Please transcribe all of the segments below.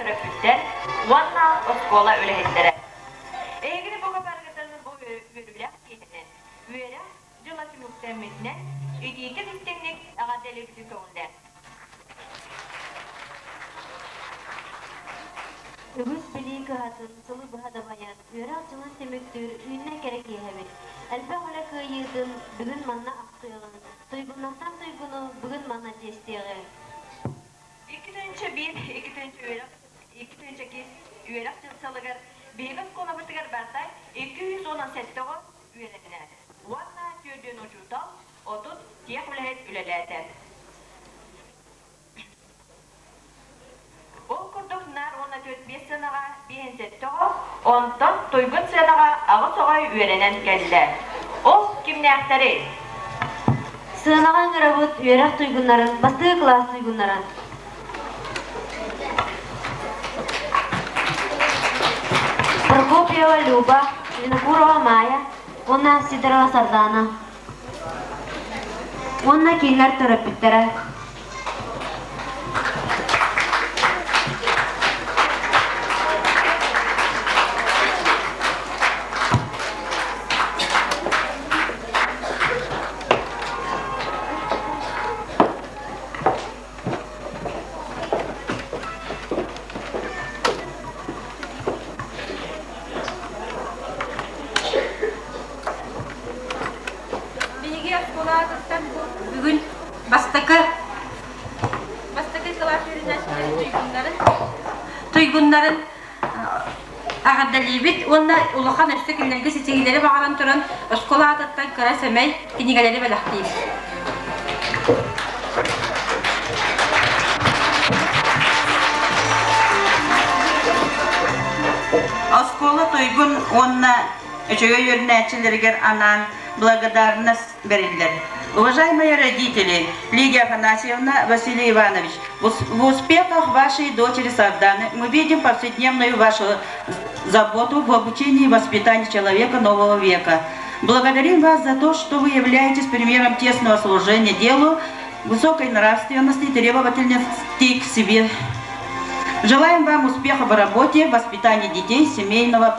төрөппүттэр уонна оскуола үлэһиттэрэ. Эһигини бука барыгытын бу үөрүүлээх киэһэнэн, үөрэх дьыла түмүктэммитинэн итиитик-истиҥник эҕэрдэлиибитин көҕүллээн. Үгүс билии кыһатын сылы быһа дабайан, үөрэх дьылын түмүктүүр үүннэ кэрэ киэһэбит. Элбэх үлэ кыайыытын бүгүн манна ахтыаҕыҥ, туйгуннартан туйгуну бүгүн манна чиэстиэҕиҥ. 2 1, 2 үөрэх, 2 үөрэх дьыл сылыгар биһиги оскуолабытыгар барыта 217 оҕо үөрэннэ уонна түөрдүөн учуутал, 30 тех үлэһит үлэлээтэ. Ол курдук наар уонна түөрт биэс сыанаҕа биэһин сэттэ оҕо, онтон туйгун сыанаҕа аҕыс оҕо үөрэнэн кэллэ. Ол кимнээхтэрий? Сыанаҕа ыҥырабыт үөрэх туйгуннарын, бастакы кылаас туйгуннарын. Прокопьева Люба, Винокурова Майя уонна Сидорова Сардана. Уонна кинилэр төрөппүттэрэ. Биһиги оскуолаҕытыттан бу бүгүн бастакы бастакы кылаас үөрэнээччилэрин туйгуннарын туйгуннарын эҕэрдэлиибит уонна улахан өссө кинилэргэ ситиһиилэри баҕаран туран оскуола аатыттан кыра сэмэй кинигэлэри бэлэхтиибит. Оскуола туйгун уонна үчүгэй үөрэнээччилэригэр анаан благодарность бэриллэр. Уважаемые родители, Лидия Афанасьевна, Василий Иванович, в успехах вашей дочери Сарданы мы видим повседневную вашу заботу в обучении и воспитании человека нового века. Благодарим вас за то, что вы являетесь примером тесного служения делу, высокой нравственности и требовательности к себе. Желаем вам успеха в работе, воспитании детей, семейного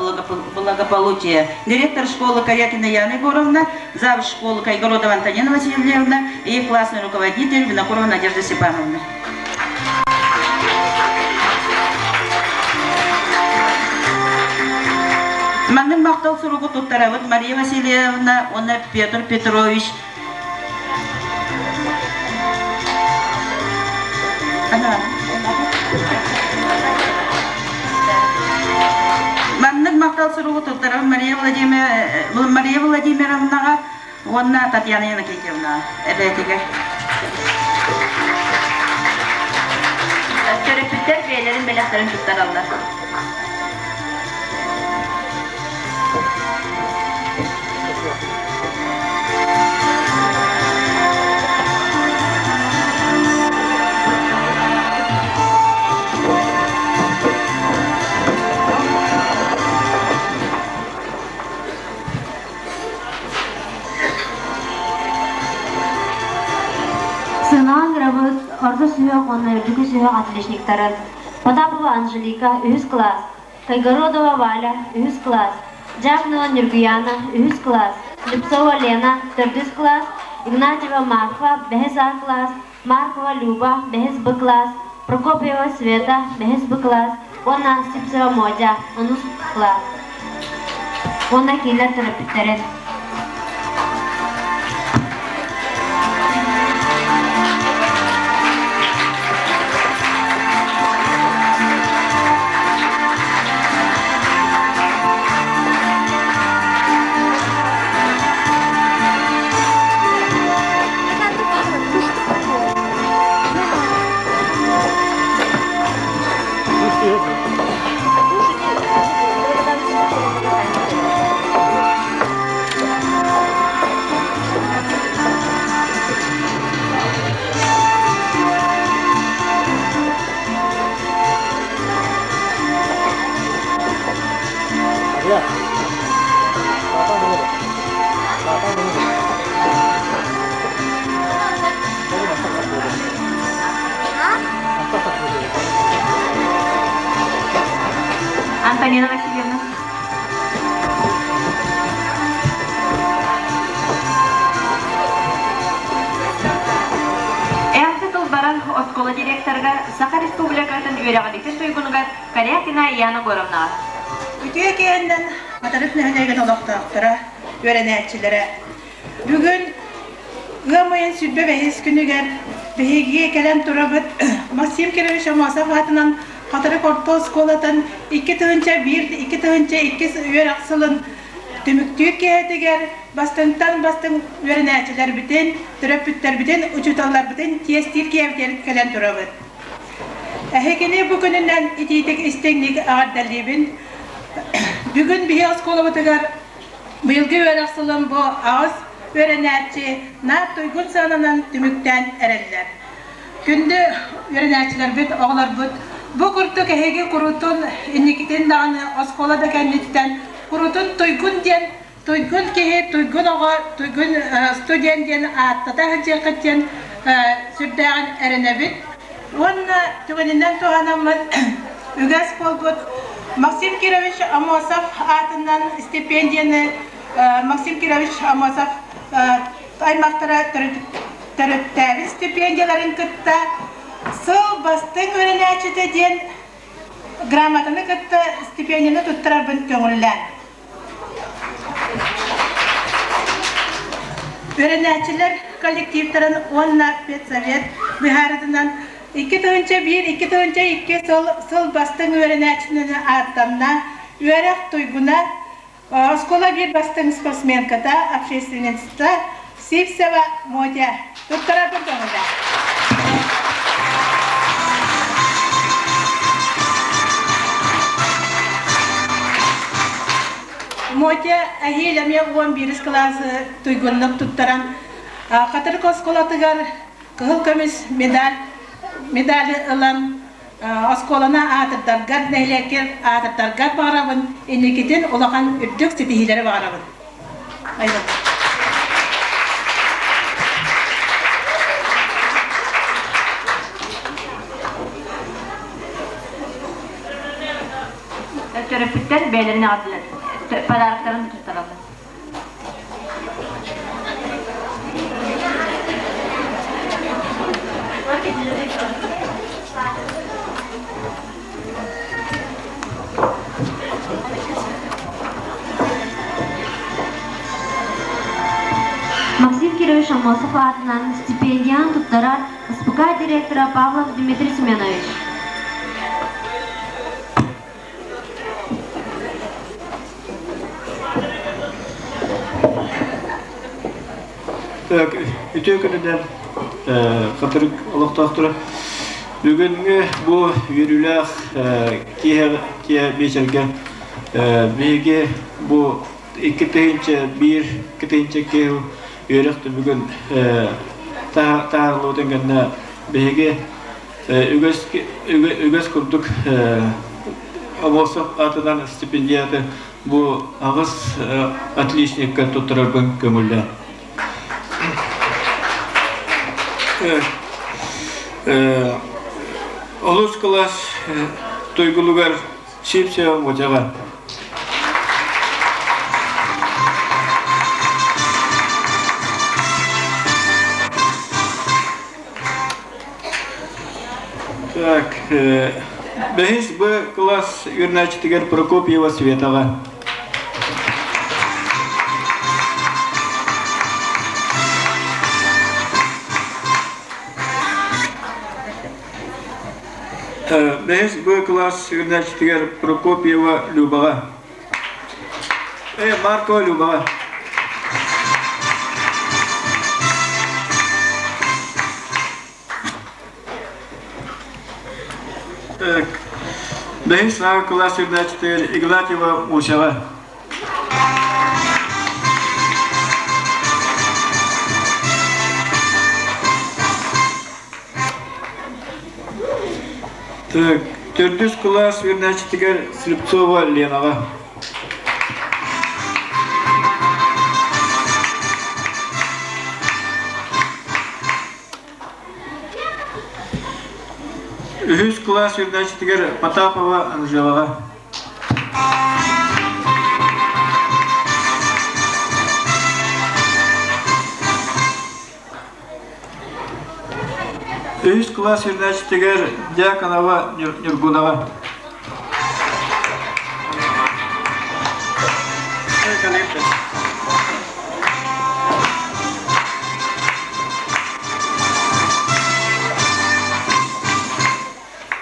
благополучия. Директор школы Корякина Яна Егоровна, зав. Школы Кайгородова Антонина Васильевна и классный руководитель Винокурова Надежда Степановна. Маннык махтал суругу туттарабыт Мария Васильевна уонна Петр Петрович. Маннык махтал суругу туттарабыт Мария, Владимир, Мария Владимировнаҕа уонна Татьяна Иннокентьевна эбээтигэр. Төрөппүттэр бэйэлэрин бэлэхтэрин туттараллар. Сыанаҕа ыҥырабыт орто сүһүөх уонна үрдүкү сүһүөх отличниктарын Потапова Анжелика, үһүс кылаас, Кайгородова Валя, үһүс кылаас, Дьяконова Ньургуяна, үһүс кылаас, Слепцова Лена, төрдүс кылаас, Игнатьева Марфа, бэһис А кылаас, Маркова Люба, бэһис Б кылаас, Прокопьева Света, бэһис Б кылаас уонна Сипцева Мотя, онус кылаас. Уонна кинилэр төрөппүттэрин. Антонина Васильевна. Эҕэрдэ тыл баран оскуола директорыгар Саха Республикатын үөрэҕилиитин туйгунугар Корякина Яна Егоровнаҕа. Үтүө киһиннэн Хатырык нэһилиэгин олохтоохторо, үөрэнээччилэрэ. Бүгүн ыам ыйын 25 күнүгэр биһиги кэлэн турабыт Максим Кирович Аммосов аатынан Хатырык орто оскуолатын 2001-2002 үөрэх сылын түмүктүүр киэһэтигэр бастыҥтан бастыҥ үөрэнээччилэрбитин, төрөппүттэрбитин, учууталларбытын чиэстиир киэһэбитигэр кэлэн турабыт. Эһигини бу күнүнэн итиитик истиҥник эҕэрдэлиибин. Бүгүн биһи оскуолабытыгар быйылгы үөрэх сылын бу аҕыс үөрэнээччи наар туйгун сыананан түмүктээн эрэллэр. Күндү үөрэнээччилэрбит, оҕолорбут, бу курдук эһиги курутун инникитин даҕаны оскуола да кэнниттэн курутун туйгун диэн туйгун киһи, туйгун оҕо, туйгун студент диэн ааттата сылдьыаххыт диэн сүрдээҕин эрэнэбит. Уонна түгэнинэн туһанаммыт үгэс буолбут Максим Кирович Аммосов аатынан стипендияны Максим Кирович Аммосов аймахтара төрүттээбит стипендияларын кытта сыл бастыҥ үөрэнээччитэ диэн грамотаны кытта стипендияны туттарарбын көҥүллээн. Үөрэнээччилэр коллективтарын уонна педсовет быһаарытынан 2001-2002 сыл сыл бастыҥ үөрэнээччинэн ааттанна, үөрэх туйгуна Оскуола биир бастыҥ спортсменката, общественница Сивцева Мотя. Туттарарбын көҥүлэ. Мотя эһиил эмиэ 11 кылаасы туйгуннук туттаран Хатырык оскуолатыгар кыһыл көмүс медаль медали ылан оскуоланы аатырдаргар, нэһилиэккэр аатырдаргар баҕарабын, инникитин улахан үрдүк ситиһиилэри баҕарабын. Төрөппүттэр бэйэлэрин эҕэрдэлэр подароктарын туттараллар. Максим Кирович Аммосов аатынан стипендияны туттарар СПК директора Павлов Дмитрий Семенович. Үтүө күнүнэн Хатырык олохтоохторо. Бүгүҥҥү бу үөрүүлээх киэһэ киэһэ биэчэргэ биһиги бу 2001 2002 жыл үөрэх түмүгүн таһаарыллыбытын кэннэ биһиги үгэс үгэс курдук Аммосов аатынан стипендиаты бу аҕыс отличникка туттарарбын көҥүллээн. Олус кылаас туйгулугар Сипсева Мутяга. Так, бэһис Б класс үөрэнээччитигэр Прокопьева Светаҕа. Бэһис Б класс үөрэнээччитигэр Прокопьева Любаҕа. Маркова Любаҕа. Бэһис А кылаас үөрэнээччитигэр Игнатьева Мусяҕа. Так, төрдүс кылаас үөрэнээччитигэр Слепцова Ленаҕа. Үһүс кылаас үөрэнээччитигэр Потапова Анжелаҕа. Үһүс кылаас үөрэнээччитигэр Дьяконова Ньургунова.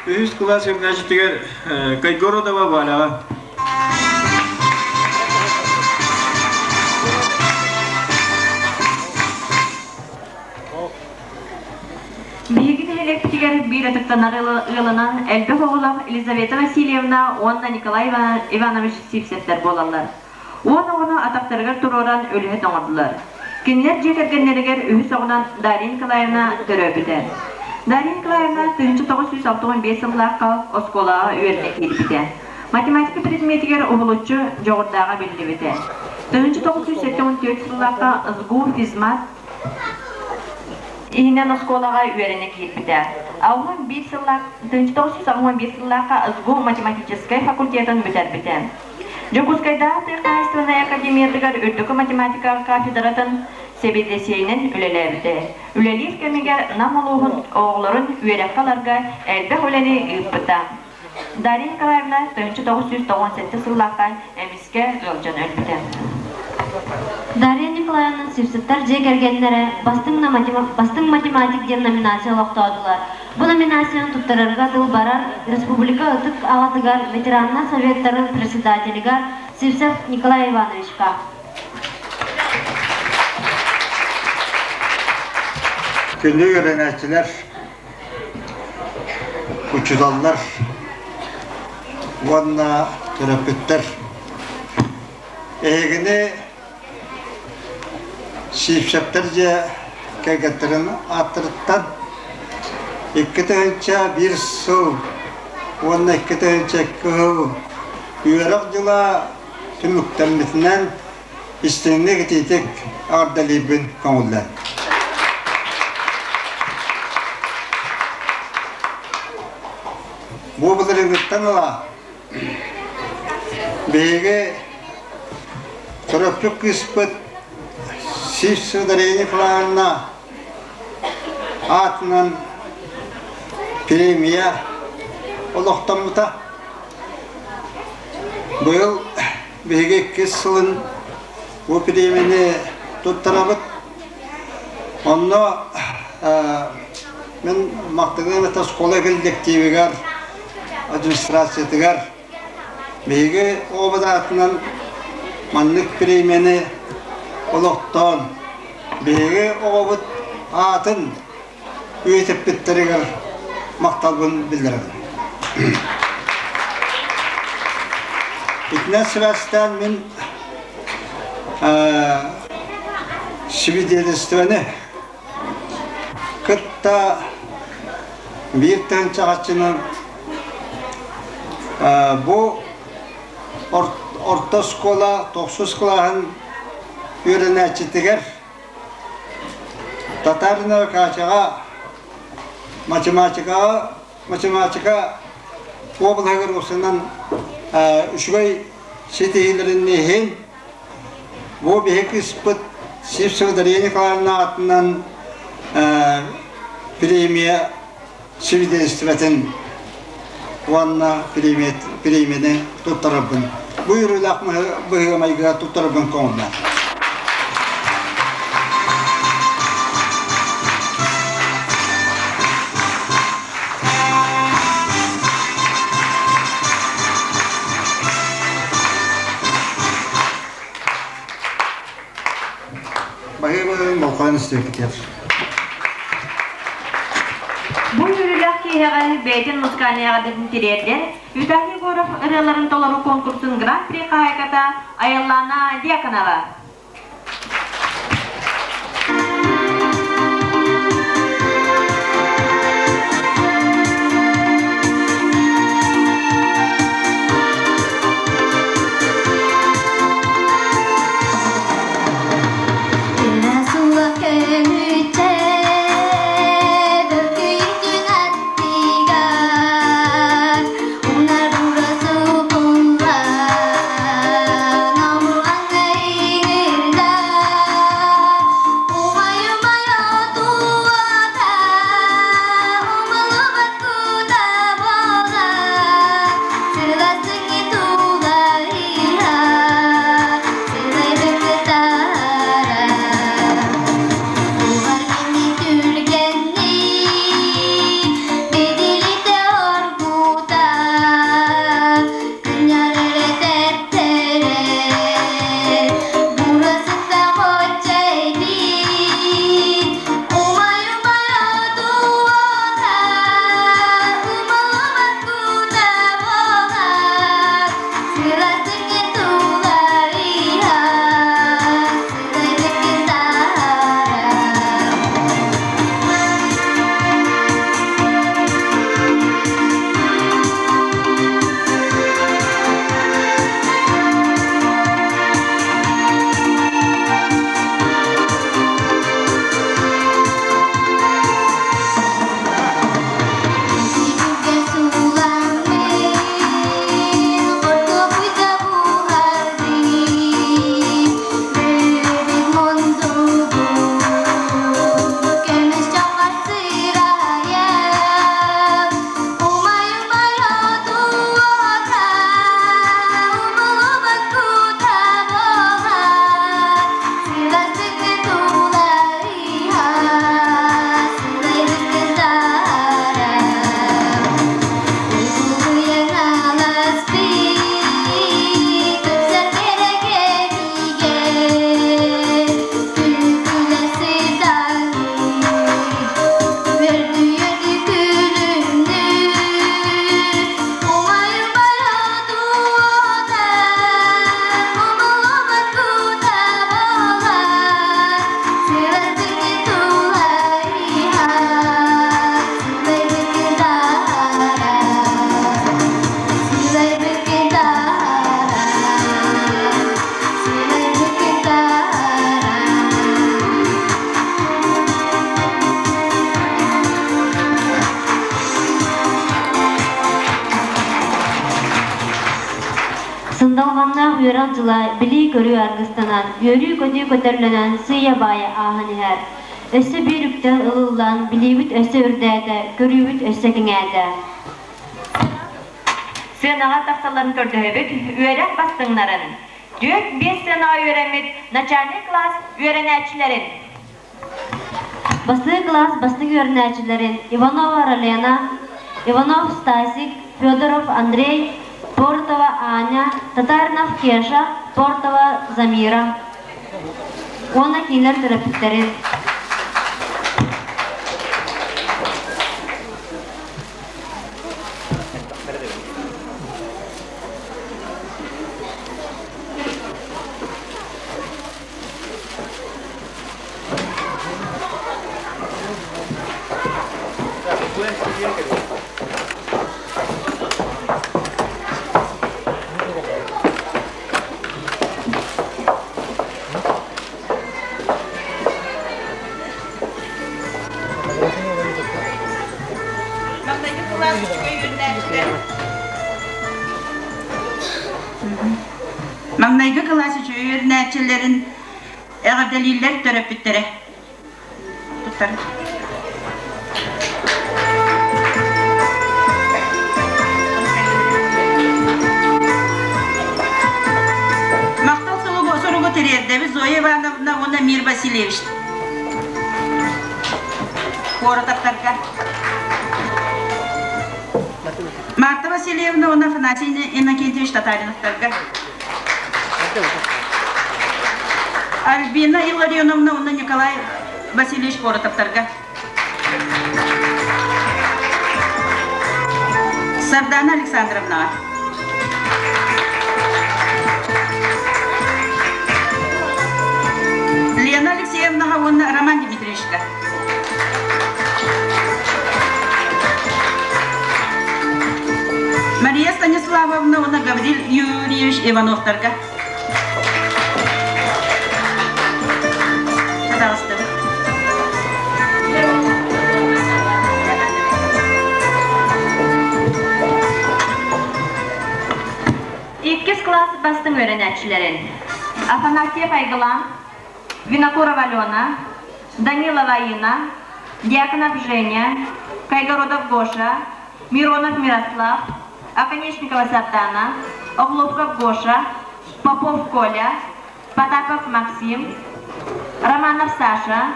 Үһүс кылаас үөрэнээччитигэр Кайгородова Валяҕа. Биһиги нэһилиэкпитигэр биир ытыктанар ыалынан элбэх оҕолоох Елизавета Васильевна уонна Николай Иванович Сивцевтэр буолаллар. 10 оҕону атахтарыгар туруоран үлэһит оҥордулар. Кинилэр дьиэ кэргэннэригэр үһүс оҕонон Дарья Николаевна төрөөбүтэ. Дарья Николаевна 1965 сыллаахха оскуолаҕа үөрэнэ киирбитэ. Математика предметигэр уһулуччу дьоҕурдааҕа биллибитэ. 1974 сыллаахха СГУ физмат иһинэн оскуолаҕа үөрэнэ киирбитэ. 81 сыллаах 1981 сыллаахха СГУ математическай факультетын бүтэрбитэ. Дьокуускайдааҕы тыа хаһаайыстыбаннай академиятыгар үрдүкү математика кафедратын сэбиэдиссэйинэн үлэлээбитэ. Үлэлиир кэмигэр Нам улууһун оҕолорун үөрэххэ ыларга элбэх үлэни ыыппыта. Дарья Николаевна 1997 сыллаахха эмискэ ыалдьан өлбүтэ. Дарья Николаевна Сивцевтар дьиэ кэргэннэрэ «Бастыҥ математик» диэн номинация олохтоотулар. Бу номинацияны туттарарга тыл барар республика ытык аҕатыгар ветераннар советтарын председателигэр Сивцев Николай Ивановичка. Күндү үөрэнээччилэр, учууталлар уонна төрөппүттэр эһигини Сиипсэптэр дьиэ кэргэттэрин ааттарыттан 2001 сыл уонна 2002 сыл үөрэх дьыла түмүктэммитинэн истиҥник итиитик эҕэрдэлиирбин көҥүллээн. Бу былырыыҥҥыттан ыла биһиги төрөппүт кыыспыт Сивцева Дария Николаевна аатынан премия олохтоммута. Быйыл биһиги иккис сылын бу премияны туттарабыт. Онно мин махтаныам этэ оскуола коллективигар, администрациятыгар биһиги оҕобут аатынан маннык премияны олохтоон биһиги оҕобут аатын үйэтиппиттэригэр махталбын биллэрэбин. Итинэн сибээстээн мин свидетельствоны кытта биир тыһыынча харчынан бу орто оскуола тохсус кылааһын үөрэнээччитигэр Татаринова Катяҕа математикаҕа математика уобалаһыгар уопсайынан үчүгэй ситиһиилэрин иһин бу биһиги кыыспыт Сивцева Дария Николаевна аатынан премия свидетельствотын уонна премияны туттарарбын бу үөрүүлээх быһыыга-майгыга туттарарбын көҥүллээх. Баһыыбын болхойон истиэхпитигэр. Бу үөрүүлээх киэһэҕэ бэйэтин музыкальнай эҕэрдэтин тириэрдэр Виталий Егоров ырыаларын толору конкурсун гран-при хаһаайката Айыллаана Дьяконова. Унар бурасы Ахтылҕаннаах үөрэх дьыла билии-көрүү аргыстанан, үөрүү-көтүү көтөрлөнөн сыыйа-баайа ааһан иһэр. Өссө биир үктэл ылыллан, билиибит өссө үрдээтэ, көрүүбүт өссө кэҥээтэ. Сыанаҕа тахсалларын көрдөһөбүт үөрэх бастыҥнарын, 4-5 сыанаҕа үөрэммит начальнай кылаас үөрэнээччилэрин. Бастакы кылаас бастыҥ үөрэнээччилэрин Иванова Ролена, Иванов Стасик, Федоров Андрей, Портова Аня, Татаринов Кеша, Портова Замира уонна кинилэр төрөппүттэрин. Маҥнайгы кылаас үчүгэй үөрэнээччилэр Маҥнайгы кылаас үчүгэй үөрэнээччилэрин эҕэрдэлииллэр төрөппүттэрэ. Туттар. Махтал суругу, суругу тириэрдэбит Зоя Ивановна уонна Мир Васильевич. Куоратаптарга. Марта Васильевна уонна Афанасий Иннокентьевич Татариновтарга. Альбина Илларионовна уонна Николай Васильевич Коротовтарга. Сардана Александровнаҕа. Лена Алексеевнаҕа уонна Роман Дмитриевичка. Мария Станиславовна уонна Гаврил Юрьевич Ивановтарга. Пожалуйста. Иккис класс бастыҥ үөрэнээччилэрин Афанасьев Айгылан, Винокурова Алена, Данилова Аина, Дьяконов Женя, Кайгородов Гоша, Миронов Мирослав, Оконечникова Сардана, Охлопков Гоша, Попов Коля, Потапов Максим, Романов Саша,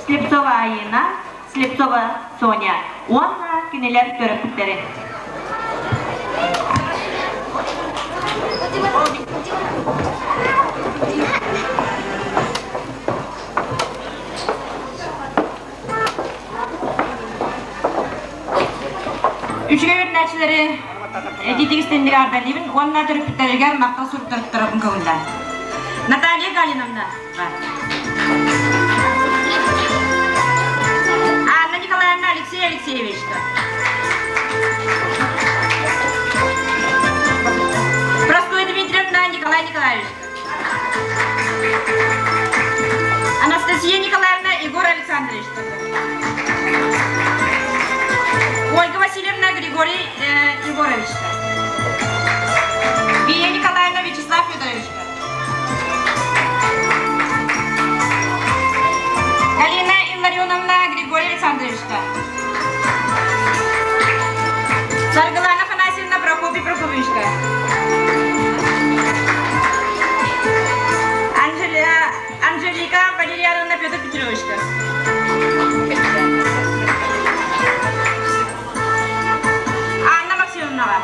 Слепцова Аина, Слепцова Соня уонна кинилэр төрөппүттэрин. Үчүгэй үөрэнээччилэри этиитик истинник аардалыыбын уонна төрөппүттэригэр махтал суруктарыттарабын көҥүллээн. Наталья Галиновна. Анна Николаевна Алексей Алексеевич. Простой Дмитриевна Николай Николаевич. Анастасия Николаевна Егор Александрович. Ольга Васильевна Григорий э, Егорович. Вия Николаевна Вячеслав Федорович. Галина Илларионовна Григорий Александрович. Саргылана Афанасьевна Прокопий Прокопьевич. Анжелика Валерьяновна Петр Петрович. Анна Максимовнаҕа.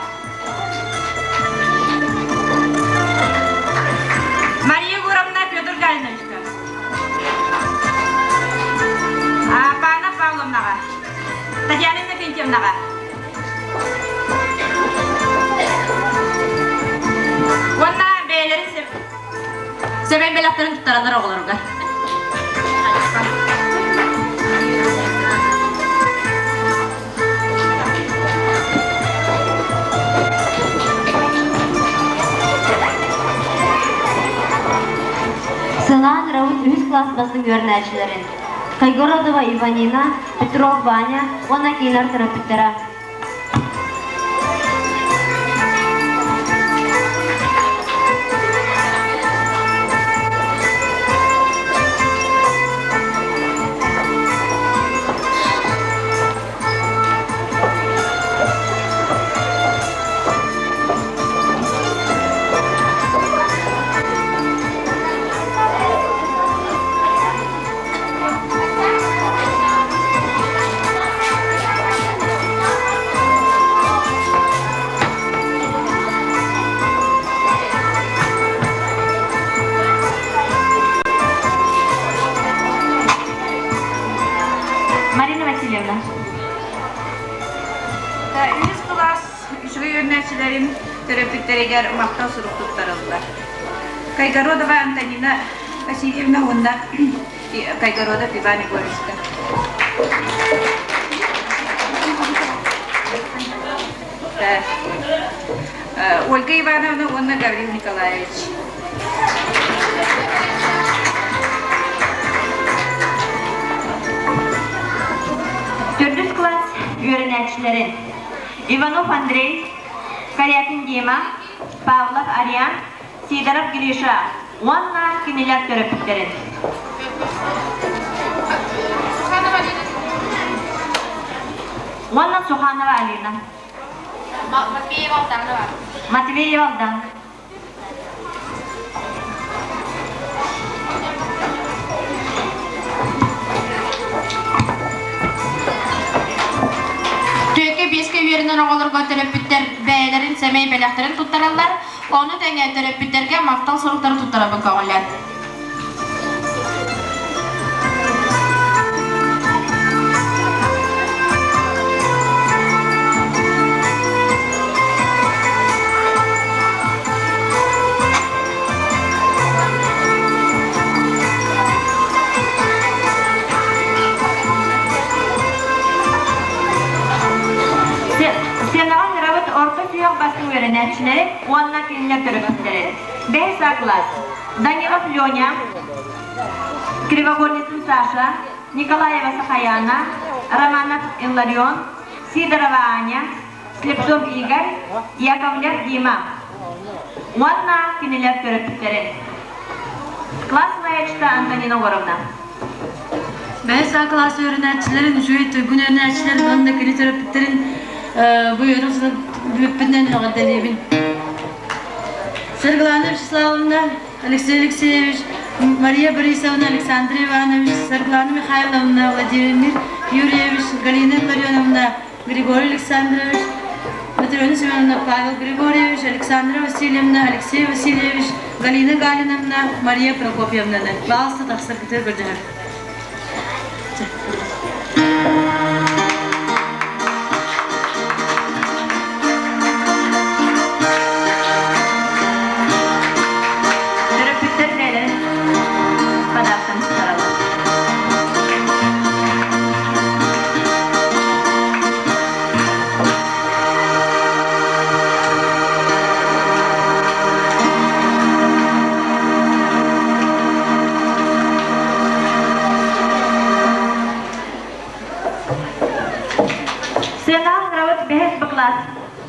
Мария Егоровна Петр Галиновичка. Пана Павловнаҕа. Татьяна Иннокентьевнаҕа. Уонна бэйэлэрин Сэмэн бэлэхтэрин туттараллар оҕолоругар. Сылаан Раут үһүс класс бастыҥ үөрэнээччилэрин Кайгородова Иванина, Петров Ваня уонна кинилэр төрөппүттэрэ. төрөппүттэригэр махтал сурук туттарыллар. Кайгородова Антонина Васильевна уонна Кайгородов Иван Егоровичка. Ольга Ивановна уонна Гаврил Николаевич. Төрдүс класс үөрэнээччилэрин Иванов Андрей, Корякин Дима, Павлов Ариан, Сидоров Гриша уонна кинилэр төрөппүттэрин. Уонна Суханова Алина. Матвеева Алданова. Матвеева Алдан. Түөкэ биэскэ үөрэнэр оҕолорго төрөппүттэр бэйэлэрин сэмэй бэлэхтэрин туттараллар, ону тэҥэ төрөппүттэргэ махтал суруктары туттарабын көҕүлээн. Сценаҕа ыҥырабыт орто сүһүөх бастыҥ үөрэнээччилэри уонна кинилэр төрөппүттэрин. Бэһис А класс. Данилов Леня, Кривогорницын Саша, Николаева Сахаяна, Романов Илларион, Сидорова Аня, Слепцов Игорь, Яковлев Дима уонна кинилэр төрөппүттэрин. Класс маячта Антонина Егоровна. Бэһис А класс үөрэнээччилэрин, үчүгэй туйгун үөрэнээччилэрин уонна кини төрөппүттэрин бу үөрэх сылын бүппүтүнэн эҕэрдэлиибин. Саргылана Вячеславовна, Алексей Алексеевич, Мария Борисовна, Александр Иванович, Саргылана Михайловна, Владимир Юрьевич, Галина Илларионовна, Григорий Александрович, Матрена Семеновна, Павел Григорьевич, Александра Васильевна, Алексей Васильевич, Галина Галиновна, Мария Прокопьевнаны. Баалса тахсаргытыгар көрдөһөр. Төрөппүттэр бэйэлэрин подарканы туттараллар. Сыанаҕа ыҥырабыт бэһис Б класс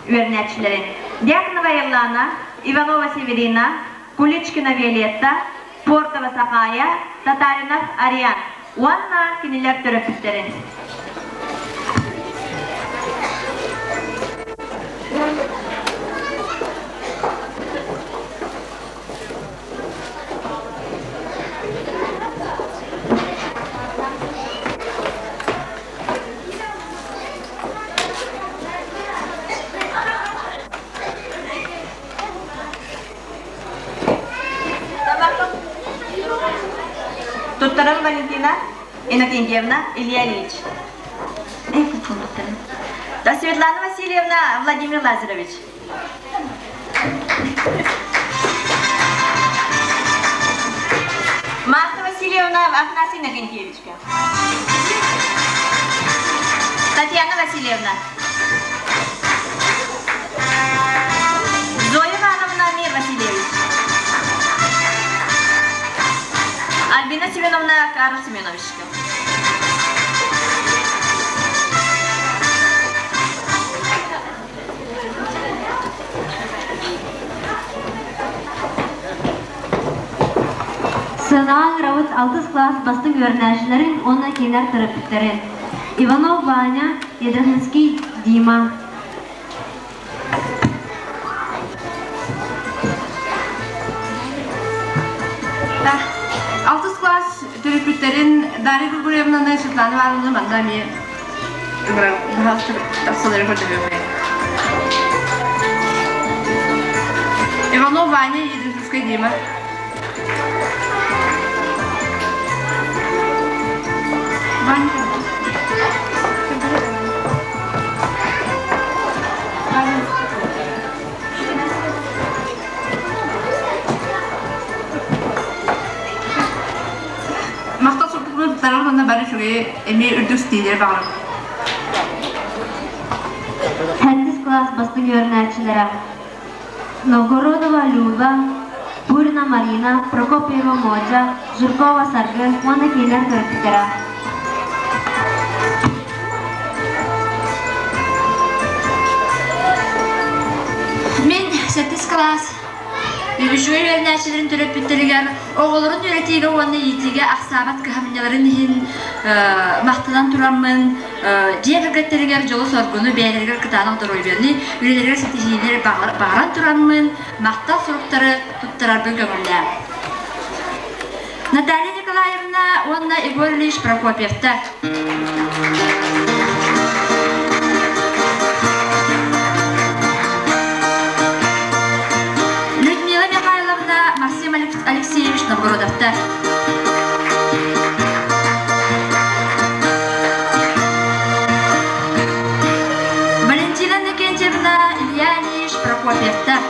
үөрэнээччилэрин Дьяконова Еллана, Иванова Северина, Куличкина Виолетта, Портова Сахая, Татаринов Ариан уонна кинилэр төрөппүттэрин. Туттаран Валентина Иннокентьевна, Илья Ильич. Да, Светлана Васильевна, Владимир Лазаревич. Марта Васильевна, Афанасий Иннокентьевичка. Татьяна Васильевна. Зоя Ивановна, Мир Васильевич. Альбина Семеновна, Карл Семеновичка. Сыанаҕа ыҥырабыт алтыс кылаас бастыҥ үөрэнээччилэрин уонна кинилэр төрөппүттэрин Иванов Ваня, Ядрихинский Дима. Алтыс класс төрөппүттэрин Дарья Григорьевнаны, Светлана Ивановна манна эмиэ тахсалары көрдөһүөм. Иванов Ваня, Едрихинский Дима. Ваня. Ваня. уонна бары үчүгэйи эмиэ үрдүк ситиилэри баҕарабын. Сэттис класс бастыҥ үөрэнээччилэрэ Новгородова Люба, Пурина Марина, Прокопьева Модьа, Жиркова Саргы уонна кинилэр төрөппүттэрэ. Мин сэттис кылаас үчүгэй үөрэнээччилэрин төрөппүттэригэр оҕолорун үөрэтиигэ уонна иитиигэ ахсаабат кыһамньыларын иһин махтанан тураммын дьиэ кэргэттэригэр дьолу-соргуну бэйэлэригэр кытаанах доруобуйаны үлэлэригэр ситиһиилэри баҕаран тураммын махтал суруктары туттарарбын көҥүллээн. Наталья Николаевна уонна Егор Ильич Прокопьевтар. Людмила Михайловна, Максим Алексеевич Новгородовтар. Валентина Никентьевна, Илья Ильич Прокопьевтар.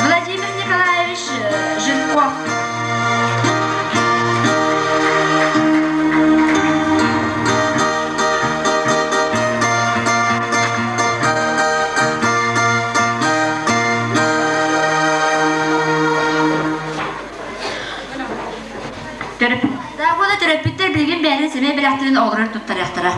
Владимир Николаевич Жирков. Уонна төрөппүттэр билигин бэйэлэрин сэмэй бэлэхтэрин оҕолорун туттарыахтара.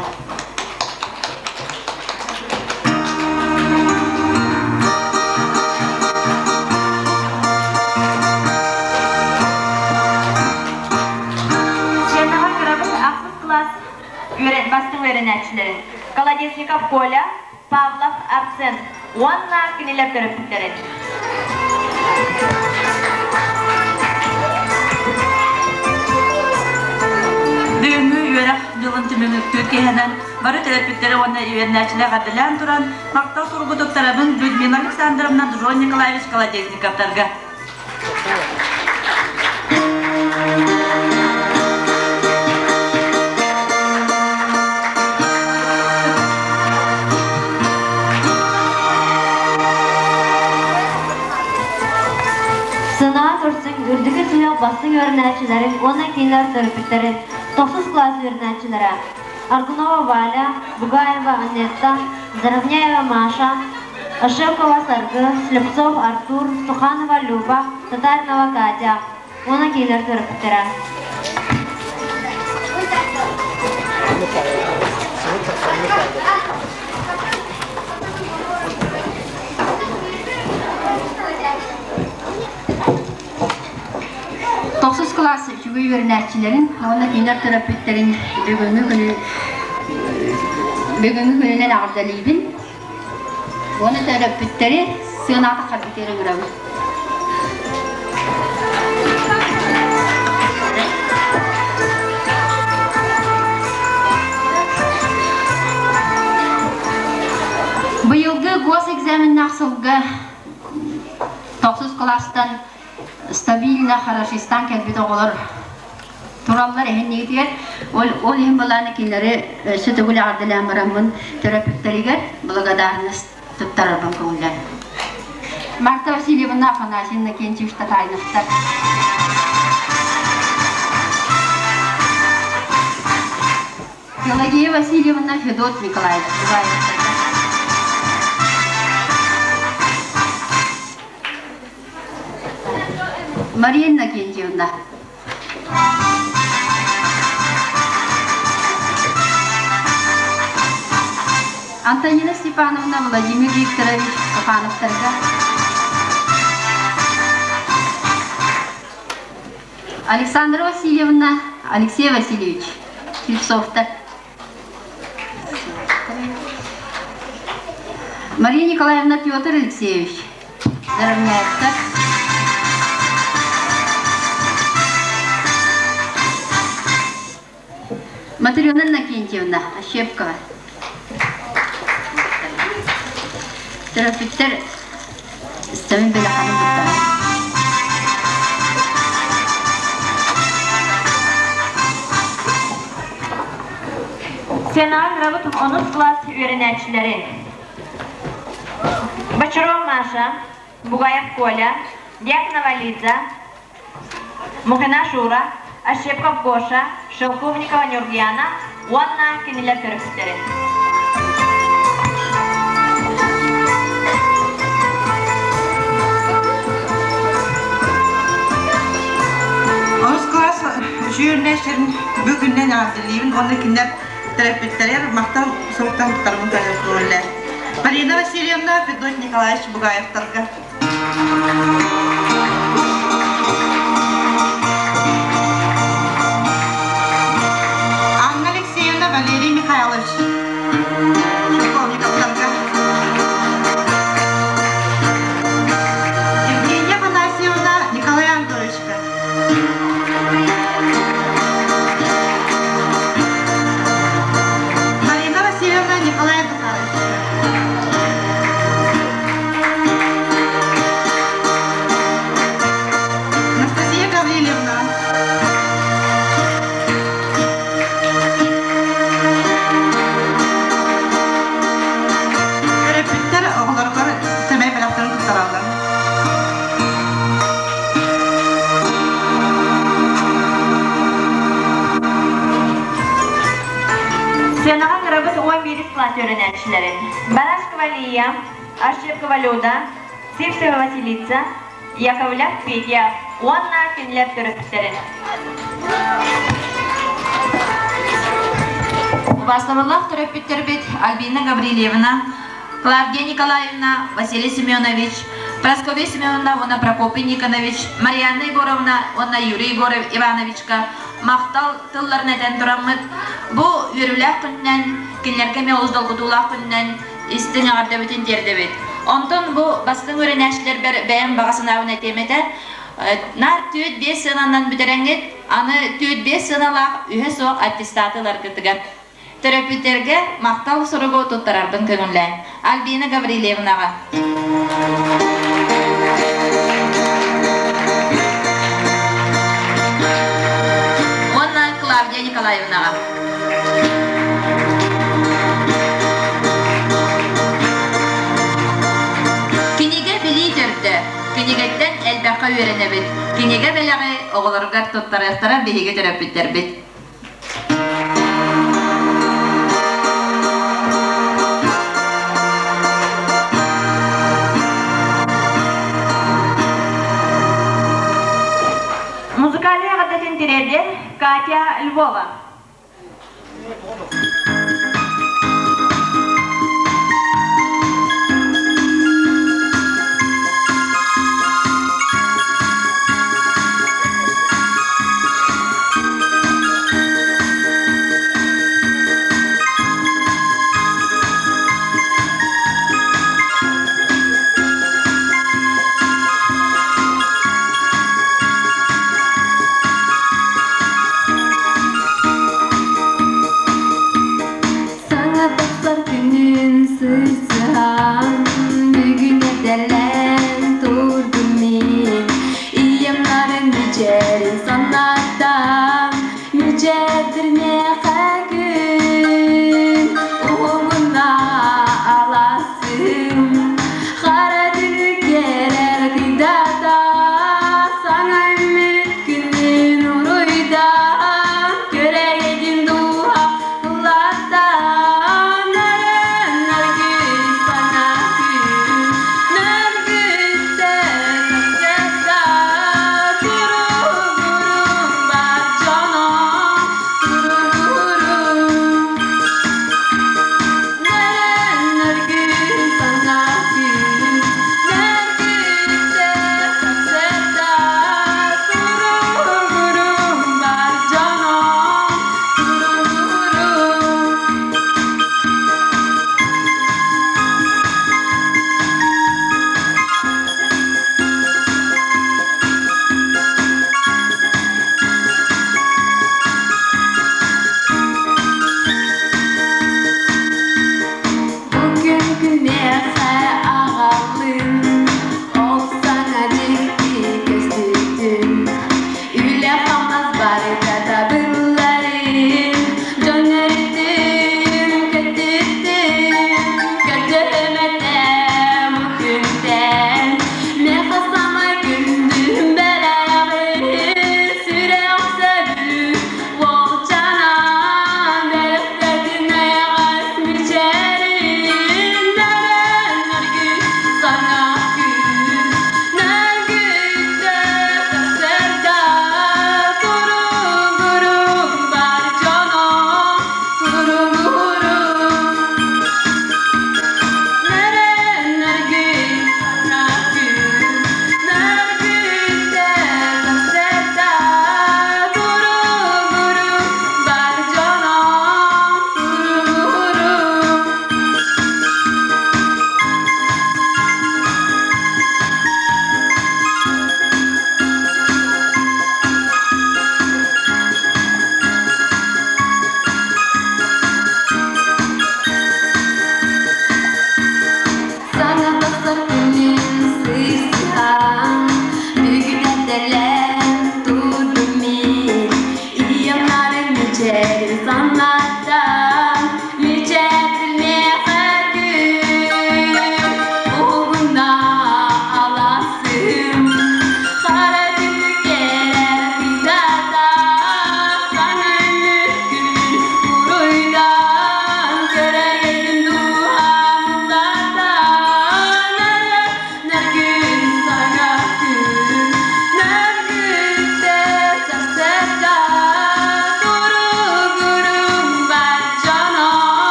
Сценаҕа кырабыт ахсыс кылаас бастыҥ үөрэнээччилэрин Колодезников Коля, Павлов Арсен уонна кинилэр төрөппүттэрин. Бүгүҥҥү үөрэх дьылын түмүктүүр киэһэнэн бары төрөппүттэри уонна үөрэнээччилэр эҕэрдэлээн туран, махтал суругу туттарабын Людмила Александровна Джон Николаевич Колодезниковтарга. Сынаҕа көрсүҥ, үрдүкү сүһүөх бастыҥ үөрэнээччилэрин уонна кинилэр төрөппүттэрин, тохсус кылаас үөрэнээччилэрэ Аргунова Валя, Бугаева Анетта, Заровняева Маша, Ошекова Саргы, Слепцов Артур, Суханова Люба, Татаринова Катя уонна кинилэр төрөппүттэрэ. Тохсус кылаас үчүгэй үөрэнээччилэрин уонна кинилэр төрөппүттэрин бүгүҥҥү күнү бүгүҥҥү күнүнэн эҕэрдэлиибин. Уонна төрөппүттэри сыанаата харбытыгар ыҥырабын. Быйылгы госэкзаменнаах сылга тохсус кылаастан стабильно хорошистан кэлбит оҕолор тураллар эһиннигитигэр ол ол иһин былааны кинилэри өссө төгүл эҕэрдэлээн бараммын төрөппүттэригэр благодарность туттарарбын көҥүллээн. Марта Васильевна Афанасий Иннокентьевич Татайновтар. Пелагея Васильевна Федот Николаевич Мария Иннокентьевна. Антонина Степановна, Владимир Викторович Сухановтарга. Александра Васильевна, Алексей Васильевич Слепцовтар. Мария Николаевна, Петр Алексеевич Заровняевтар. Матрена Иннокентьевна Ощепкова. Төрөппүттэр Сэмин бэлэххин туттаҕын. Сценаҕа кырабыт онус кылаас үөрэнээччилэрин. Бочарова Маша, Бугаев Коля, Дьяконова Лиза, Мухина Шура, Ощепков Гоша, Шелковникова Нюргияна уонна кинилэр төрөппүттэрин. Онус кылаас үчүгэй бүгүннэн эҕэрдэлиибин уонна кинилэр төрөппүттэригэр махтал суруктан туттарбын көрүллэр. Марина Васильевна, Федот Николаевич Бугаевтарга. Анна Алексеевна, Валерий Михайлович Шелковниковтарга. Евгения Афанасьевна, Николай Анатольевичка. Марина Васильевна, Николай Захаровичка. Анастасия Гаврильевна. Төрөппүттэр оҕолоругар сэмэй бэлэхтэрин туттараллар. Сыанаҕа кырабыт 11 кылаас үөрэнээччилэрин Барашкова Лия, Ощепкова Люда, Сивцева Василиса, Яковлев Петя уонна кинилэр төрөппүттэрин. Убаастабыллаах төрөппүттэрбит Альбина Гаврильевна, Клавдия Николаевна, Василий Семенович, Прасковья Семеновна уонна Прокопий Никонович, Марианна Егоровна уонна Юрий Егоров Ивановичка махтал тылларын этэн тураммыт, бу үөрүүлээх күнүнэн, кинилэргэ эмиэ олус долгутуулаах күнүнэн истиҥ эҕэрдэбитин тиэрдэбит. Онтон бу бастыҥ үөрэнээччилэрбэр бэйэм баҕа санаабын этиэм этэ. Наар түөрт-биэс сыананан бүтэрэҥҥит, аны түөрт-биэс сыаналаах үһэ суох аттестаты ыларгытыгар Төрөппүттэргэ махтал суругу туттарарбын көҥүллээн. Альбина Гаврильевнаҕа. Уонна Клавдия Николаевнаҕа. Кинигэ билии төрдө. Кинигэттэн элбэххэ үөрэнэбит. Кинигэ бэлэҕи оҕолоругар туттарыахтара биһиги төрөппүттэрбит. Музыкальнай эҕэрдэтин тириэрдэр Катя Львова.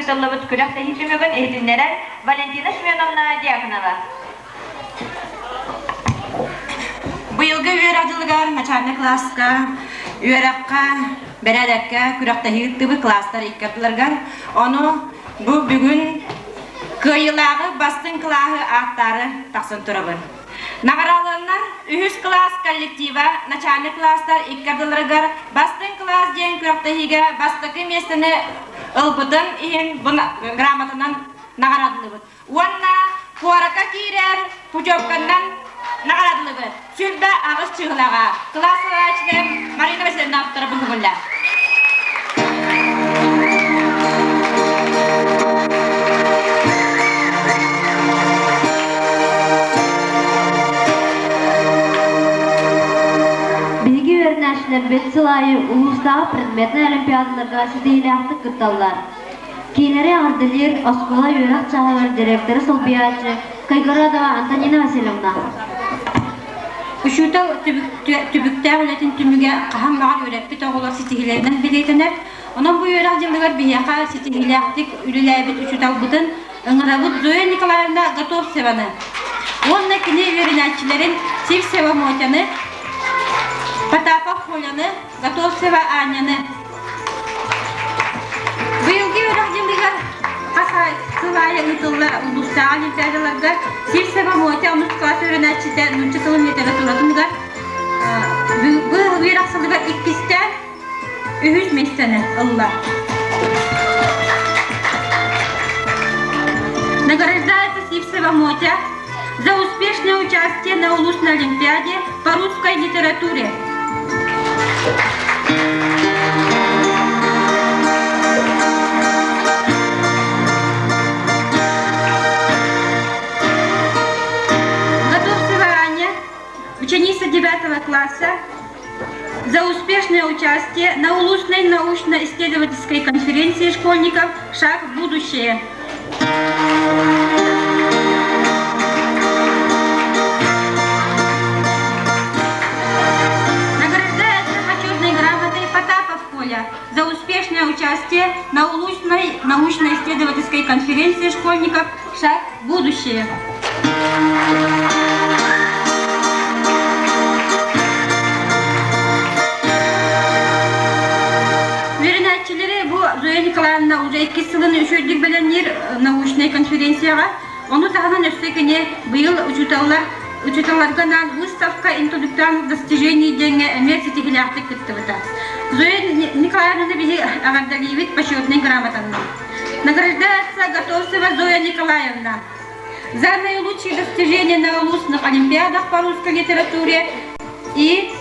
ыытыллыбыт күрэхтэһии түмүгүн иһитиннэрэр Валентина Семеновна Дьяконова. Быйылгы үөрэх дьылыгар начальнай кылааска үөрэххэ, бэрээдэккэ күрэхтэһии ыыттыбыт кылаастар икки ардыларыгар. Ону бу бүгүн кыайыылааҕы бастыҥ кылааһы ааттаары тахсан турабын. Наҕарааланнар үһүс кылаас коллектива начальнай кылаастар икки ардыларыгар бастыҥ кылаас диэн күрэхтэһиигэ бастакы миэстэни ылбытын иһин бу грамотанан наҕараадалыыбыт. Уонна куоракка киирэр путевканнан наҕараадалыыбыт. 28 чыһылаҕа кылаас салайааччыта Марина Васильевна автора быһыгылла. Биһиги үөрэнээччилэрбит сыл аайы улуустааҕы предметнай олимпиадаларга ситиһиилээхтик кытталлар. Киинэри эҕэрдэлиир оскуола үөрэх чааһыгар директоры солбуйааччы Кайгородова Антонина Васильевна. Учуутал түбүктээх үлэтин түмүгэ хаһан баҕар үөрэппит оҕолор ситиһиилэринэн бэлиэтэнэр. Онон бу үөрэх дьылыгар биһиэхэ ситиһиилээхтик үлэлээбит учууталбытын ыҥырабыт Зоя Николаевна Готовцеваны уонна кини үөрэнээччилэрин Сивцева Мотяны, Потапов Коляны, Готовцева Аняны. Быйылгы үөрэх дьылыгар хас сыл аайы ыытыллар улуустааҕы олимпиадаларга Сивцева Мотя онус кылаас үөрэнээччитэ нуучча тылын литературатыгар бу үөрэх сылыгар иккистээн үһүс миэстэни ылла. Награждается Сивцева Мотя за успешное участие на улусной олимпиаде по русской литературе. Готовцева Аня, ученица 9 класса, за успешное участие на улусной научно-исследовательской конференции школьников «Шаг в будущее». Награждается почетной грамотой Потапов Коля за успешное участие на улусной научно-исследовательской конференции школьников «Шаг в будущее». Үөрэнээччилэри бу Зоя Николаевна уже иккис сылын үчүгэйдик бэлэмниир научнай конференцияҕа. Ону таһынан өссө кини быйыл учууталлар учууталларга анаан выставка интеллектуальных достижений диэҥҥэ эмиэ ситиһиилээхтик кыттыбыта. Зоя Николаевнаны биһи эҕэрдэлиибит почетнай грамотанан. Награждается Готовцева Зоя Николаевна за наилучшие достижения на улусных олимпиадах по русской литературе и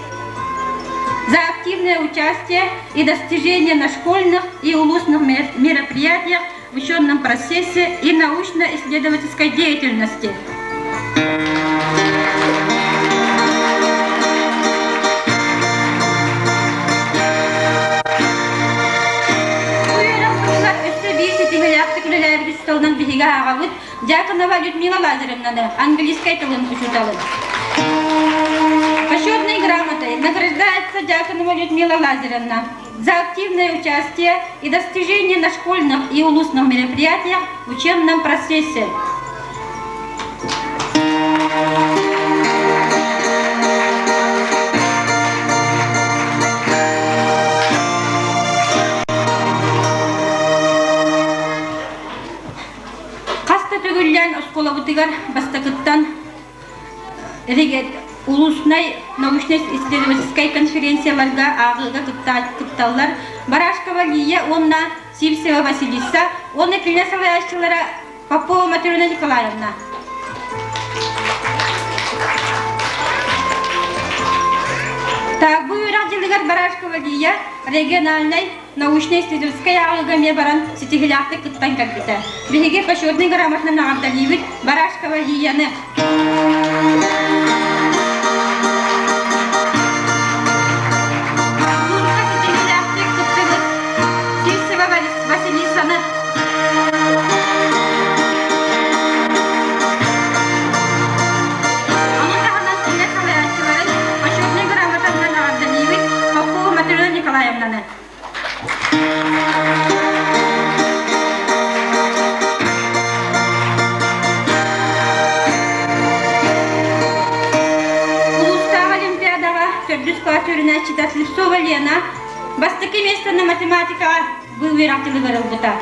за активное участие и достижения на школьных и улусных мероприятиях в учебном процессе и научно-исследовательской деятельности. Тылынан биһиги ааҕабыт Дьяконова Людмила Лазаревнаны, английскай тылын учууталын. Почетной грамотой награждается Дьяконова Людмила Лазаревна за активное участие и достижения на школьных и улусных мероприятиях в учебном процессе. Хас да төгүллээн оскуолабытыгар бастакыттан улуснай научно-исследовательскай конференцияларга ааҕыыга кытталлар Барашкова Лия уонна Сивцева Василиса уонна кинилэр салайааччылара Попова Матрена Николаевна. Так, бу үөрэх дьылыгар Барашкова Лия региональнай научнай-исследовательскай ааҕыыга эмиэ баран ситиһиилээхтик кыттан кэлбитэ. Биһиги почетный грамотанан эҕэрдэлиибит Барашкова Лияны. Улууска ситиһиилээхтик кыттыбыт Сивцева Василисаны. Ону таһынан кинилэр салайааччыларын почетный грамотанан эҕэрдэлиибит Попова Матрена Николаевнаны. класс үөрэнээччитэ Слепцова Лена бастакы миэстэни математикаҕа бу үөрэх дьылыгар ылбыта.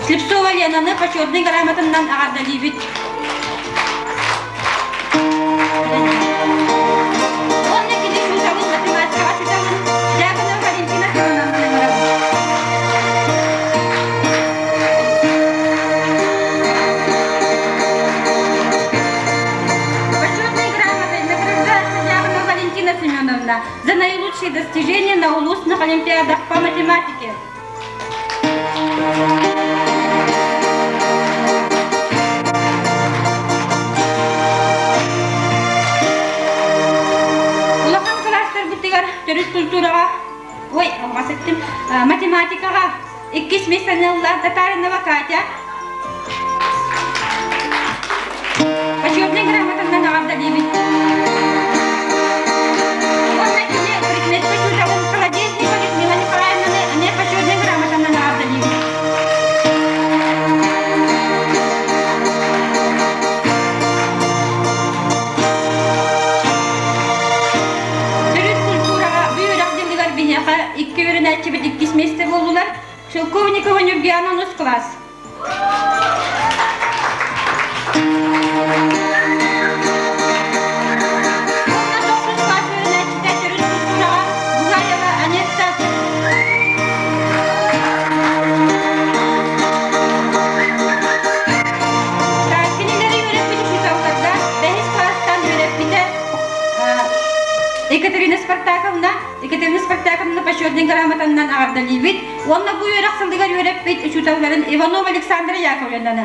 Слепцова Ленаны почетный грамотанан аҕардалыыбыт. Уонна кини учууталын математикаҕа учууталын Дьяконова Валентина Семеновна ыҥырабыт. Почетной грамотой награждается Дьяконова Валентина Семеновна за наилучшие достижения на улусных олимпиадах по математике. Улахан кылаастарбытыгар төрүт культураҕа, ой, алҕас эттим, математикаҕа иккис миэстэни ылла Татаринова Катя. Почетнай грамотанан аҕардалыыбыт. Уонна кини предметка учууталын Колодезникова Людмила Николаевнаны эмиэ почетнай грамотанан аҕардалыыбыт. Төрүт культураҕа бу үөрэх дьылыгар биһиэхэ икки үөрэнээччибит иккис миэстэ буоллулар. Шелковникова Нюргиана онус класс. Уонна тохсус класс үөрэнээччитэ төрүт культураҕа Бугаева Анетта. Кинилэри үөрэппит учууталларга бэһис класстан үөрэппитэ Екатерина Спартаковна Екатерина Спартаковна почетный грамотаннан аҕардалыыбыт уонна бу үөрэх сылыгар үөрэппит учууталларын Иванов Александра Яковлевнаны.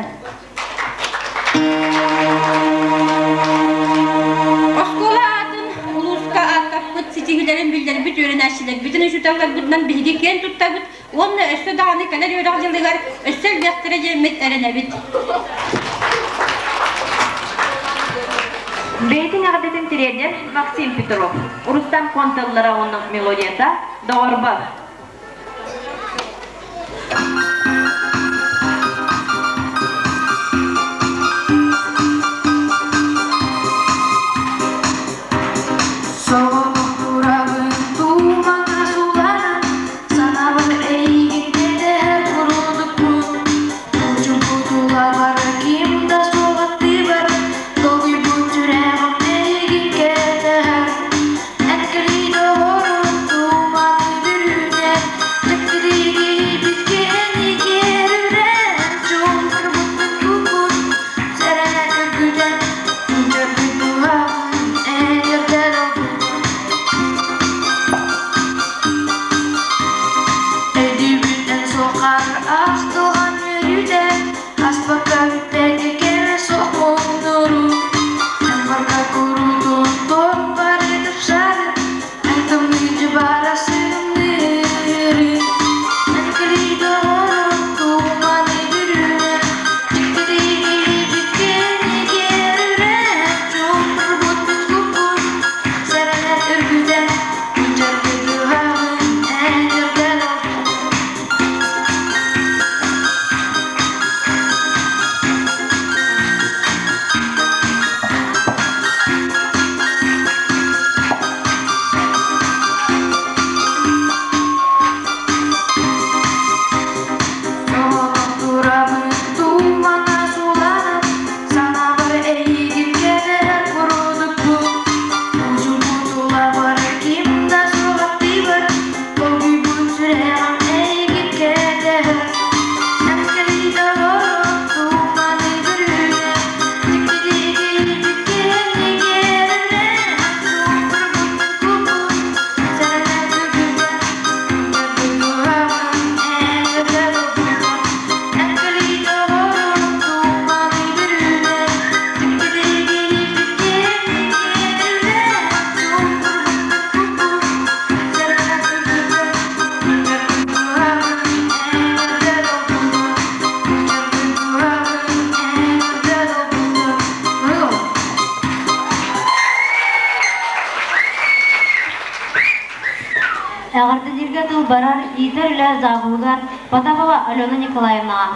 Оскуола аатын улууска ааттаппыт ситиһиилэрин биллэрбит үөрэнээччилэрбитин учууталларбытынан биһиги киэн туттабыт уонна өссө даҕаны кэлэр үөрэх дьылыгар өссө элбэхтэрэ диэммит эрэнэбит. Бэйэтин эҕэрдэтин тириэрдэр Максим Петров, Рустам Контеллара уонна мелодията «Доҕорбор». Соҕотохтурабын тумана суланан, санаабар эйигин кэтэһэр курдукпун. Кучум-кутулабар ким да суох аттыбар, долгуйбут сүрэҕим эйигин кэтэһэр. Эккирии доҕорум туманы бүрүнэ, дьиктилиигийбит киһини киэрүрэн, чуумпурбут куппут сэрэнэ үргүтэн, Дьөрбүт туһаҕын эйэрдэн ылбыт. Өйдүүбүн эн суоххар ахтылҕан үөрүүтэ, аспакка бүппэккэ кэрэ суох муҥнуруу. Эн барга куруутун туох бары тупсарын, эн тымныы дьыбара сымныырын. Эн кэлии доҕорум туманы бүрүнэ, дьиктилиигийбит кэнигэр чуумпурбут бүт сэрэнэр үргүтэн, күнчэрги туһаҕын эҥэрдэн Соҕотох турабын тумана суланан, санаабар эйигин кэтэһэр курдукпун. Ужум-кутулабар ким да суох аттыбар, долгуйбут сүрэҕим эйигин кэтэһэр. Эн кэлии доҕорум туманы бүрүнэ, дьиктитигийбит кэннигэр чуумпурбут куппут, сэрэнэн бүгүнэ, күннэрбин туһаҕын эҥэрдэ долгуйбут. Эн кэлии доҕорум туманы бүрүнэ, дьиктитигийбит кэннигэр чуумпурбут куппут, сэрэнэн үргүтэн, күннэрбин туһаҕын эҥэрдэ долгуйбут. Күннэрбин туһаҕын эҥэрдэ долгуйбут. Эҕэрдэлииргэ тыл барар иитэр үлэ завуһугар Потапова Алена Николаевнаҕа.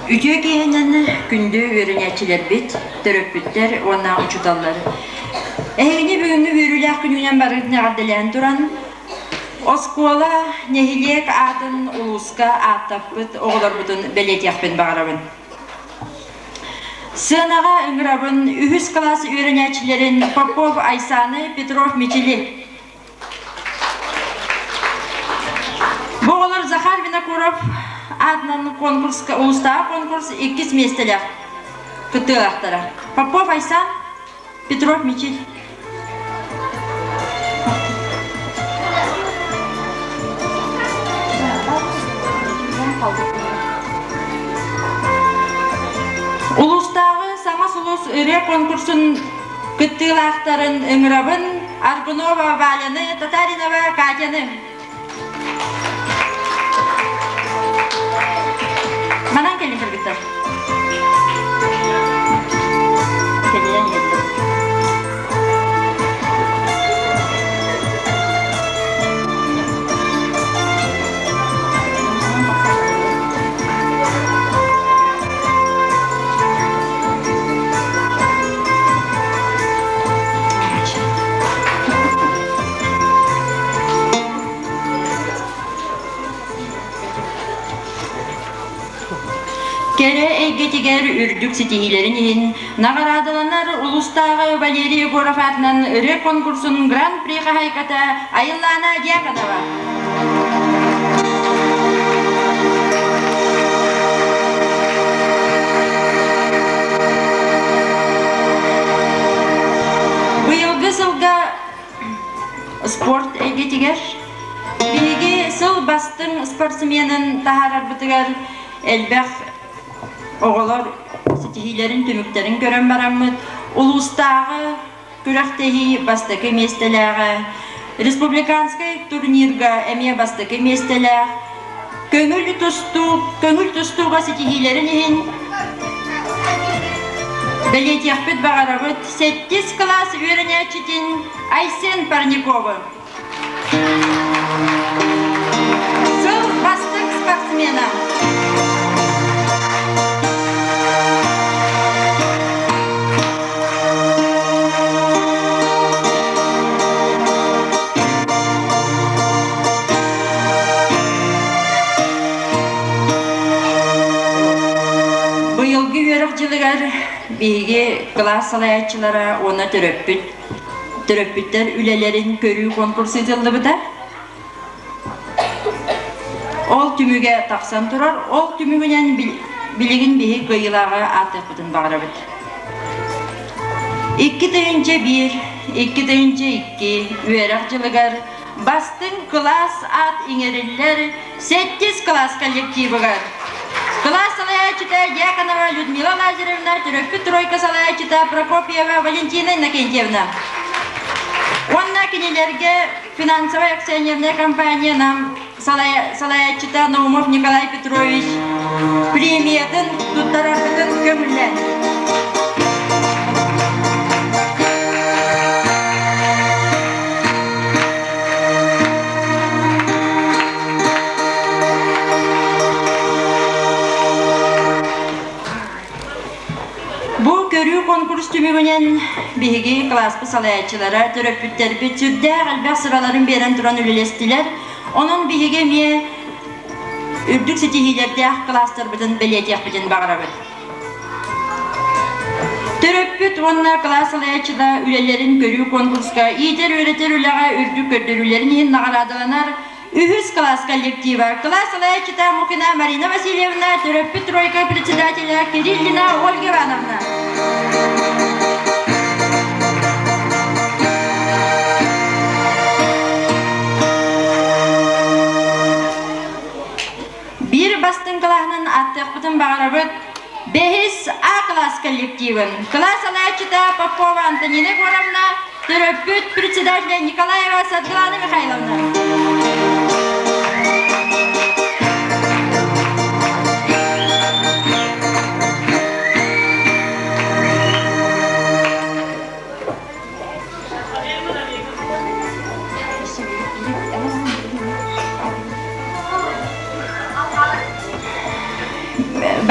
Үтүө киэһэнэн күндү үөрэнээччилэрбит, төрөппүттэр уонна учууталлар. Эһигини бүгүҥҥү үөрүүлээх күнүнэн барыгытын эҕэрдэлээн туран, оскуола, нэһилиэк аатын улууска ааттаппыт оҕолорбутун бэлиэтиэхпин баҕарабын. Сыанаҕа ыҥырабын үһүс кылаас үөрэнээччилэрин Попов Айсаны, Петров Мичили. Бу оҕолор Захар Винокуров аатынан конкурска улуустааҕы конкурс иккис миэстэлээх кыттыылаахтара. Попов Айсан, Петров Мичил. Улуустааҕы саҥа сулус ырыа конкурсун Кыттыылаахтарын ыҥырабын Аргунова Валяны, Татаринова Катяны. Манан кэлин кыргыттар. Кэлиэн иһэллэр. Кэрэ эйгэтигэр үрдүк ситиһиилэрин иһин наҕараадаланар улуустааҕы Валерий Егоров аатынан ырыа конкурсун Гран-при хаһаайката Айыллаана Дьяконова. Быйылгы сылга спорт эйгэтигэр биһиги сыл бастыҥ спортсменын таһаарарбытыгар элбэх оҕолор ситиһиилэрин түмүктэрин көрөн бараммыт улуустааҕы күрэхтэһии бастакы миэстэлээҕэ, республиканскай турнирга эмиэ бастакы миэстэлээх, көҥүл тустуу, көҥүл тустууга ситиһиилэрин иһин бэлиэтиэхпит баҕарабыт сэттис кылаас үөрэнээччитин Айсен Парниковы. Сыл бастыҥ спортсмена. Быйылгы үөрэх дьылыгар биһиги кылаас салайааччылара уонна төрөппүт Төрөппүттэр үлэлэрин көрүү конкурс ыытыллыбыта. Ол түмүгэ тахсан турар. Ол түмүгүнэн билигин биһи кыайыылааҕы ааттыахпытын баҕарабыт. 2001, 2002 үөрэх дьылыгар бастыҥ кылаас аат иҥэриллэр сэттис кылаас коллективыгар Кылаас салайааччыта Дьяконова Людмила Лазаревна, төрөппүт тройка салайааччыта Прокопьева Валентина Иннокентьевна. Уонна кинилэргэ финансовай акционерная компания нам салайааччыта Наумов Николай Петрович премиятын туттарарбытын көҥүллээн. Бу көрүү конкурс түмүгүнэн биһиги кылааспыт салайааччылара, төрөппүттэрбит сүрдээх элбэх сыраларын биэрэн туран үлэлэстилэр. Онон биһиги эмиэ үрдүк ситиһиилэрдээх кылаастарбытын бэлиэтиэхпитин баҕарабыт. Төрөппүт уонна кылаас салайааччыта үлэлэрин көрүү конкурска иитэр-үөрэтэр үлэҕэ үрдүк көрдөрүүлэрин иһин наҕараадаланар Үһүс класс коллектива. Кылаас салайааччыта Мукина Марина Васильевна, төрөппүт тройка председателя Кириллина Ольга Ивановна. Биир бастыҥ кылааһынан ааттыахпытын баҕарабыт Бэһис А класс коллективын. Кылаас салайааччыта Попова Антонина Егоровна, төрөппүт председателя Николаева Саргылана Михайловна.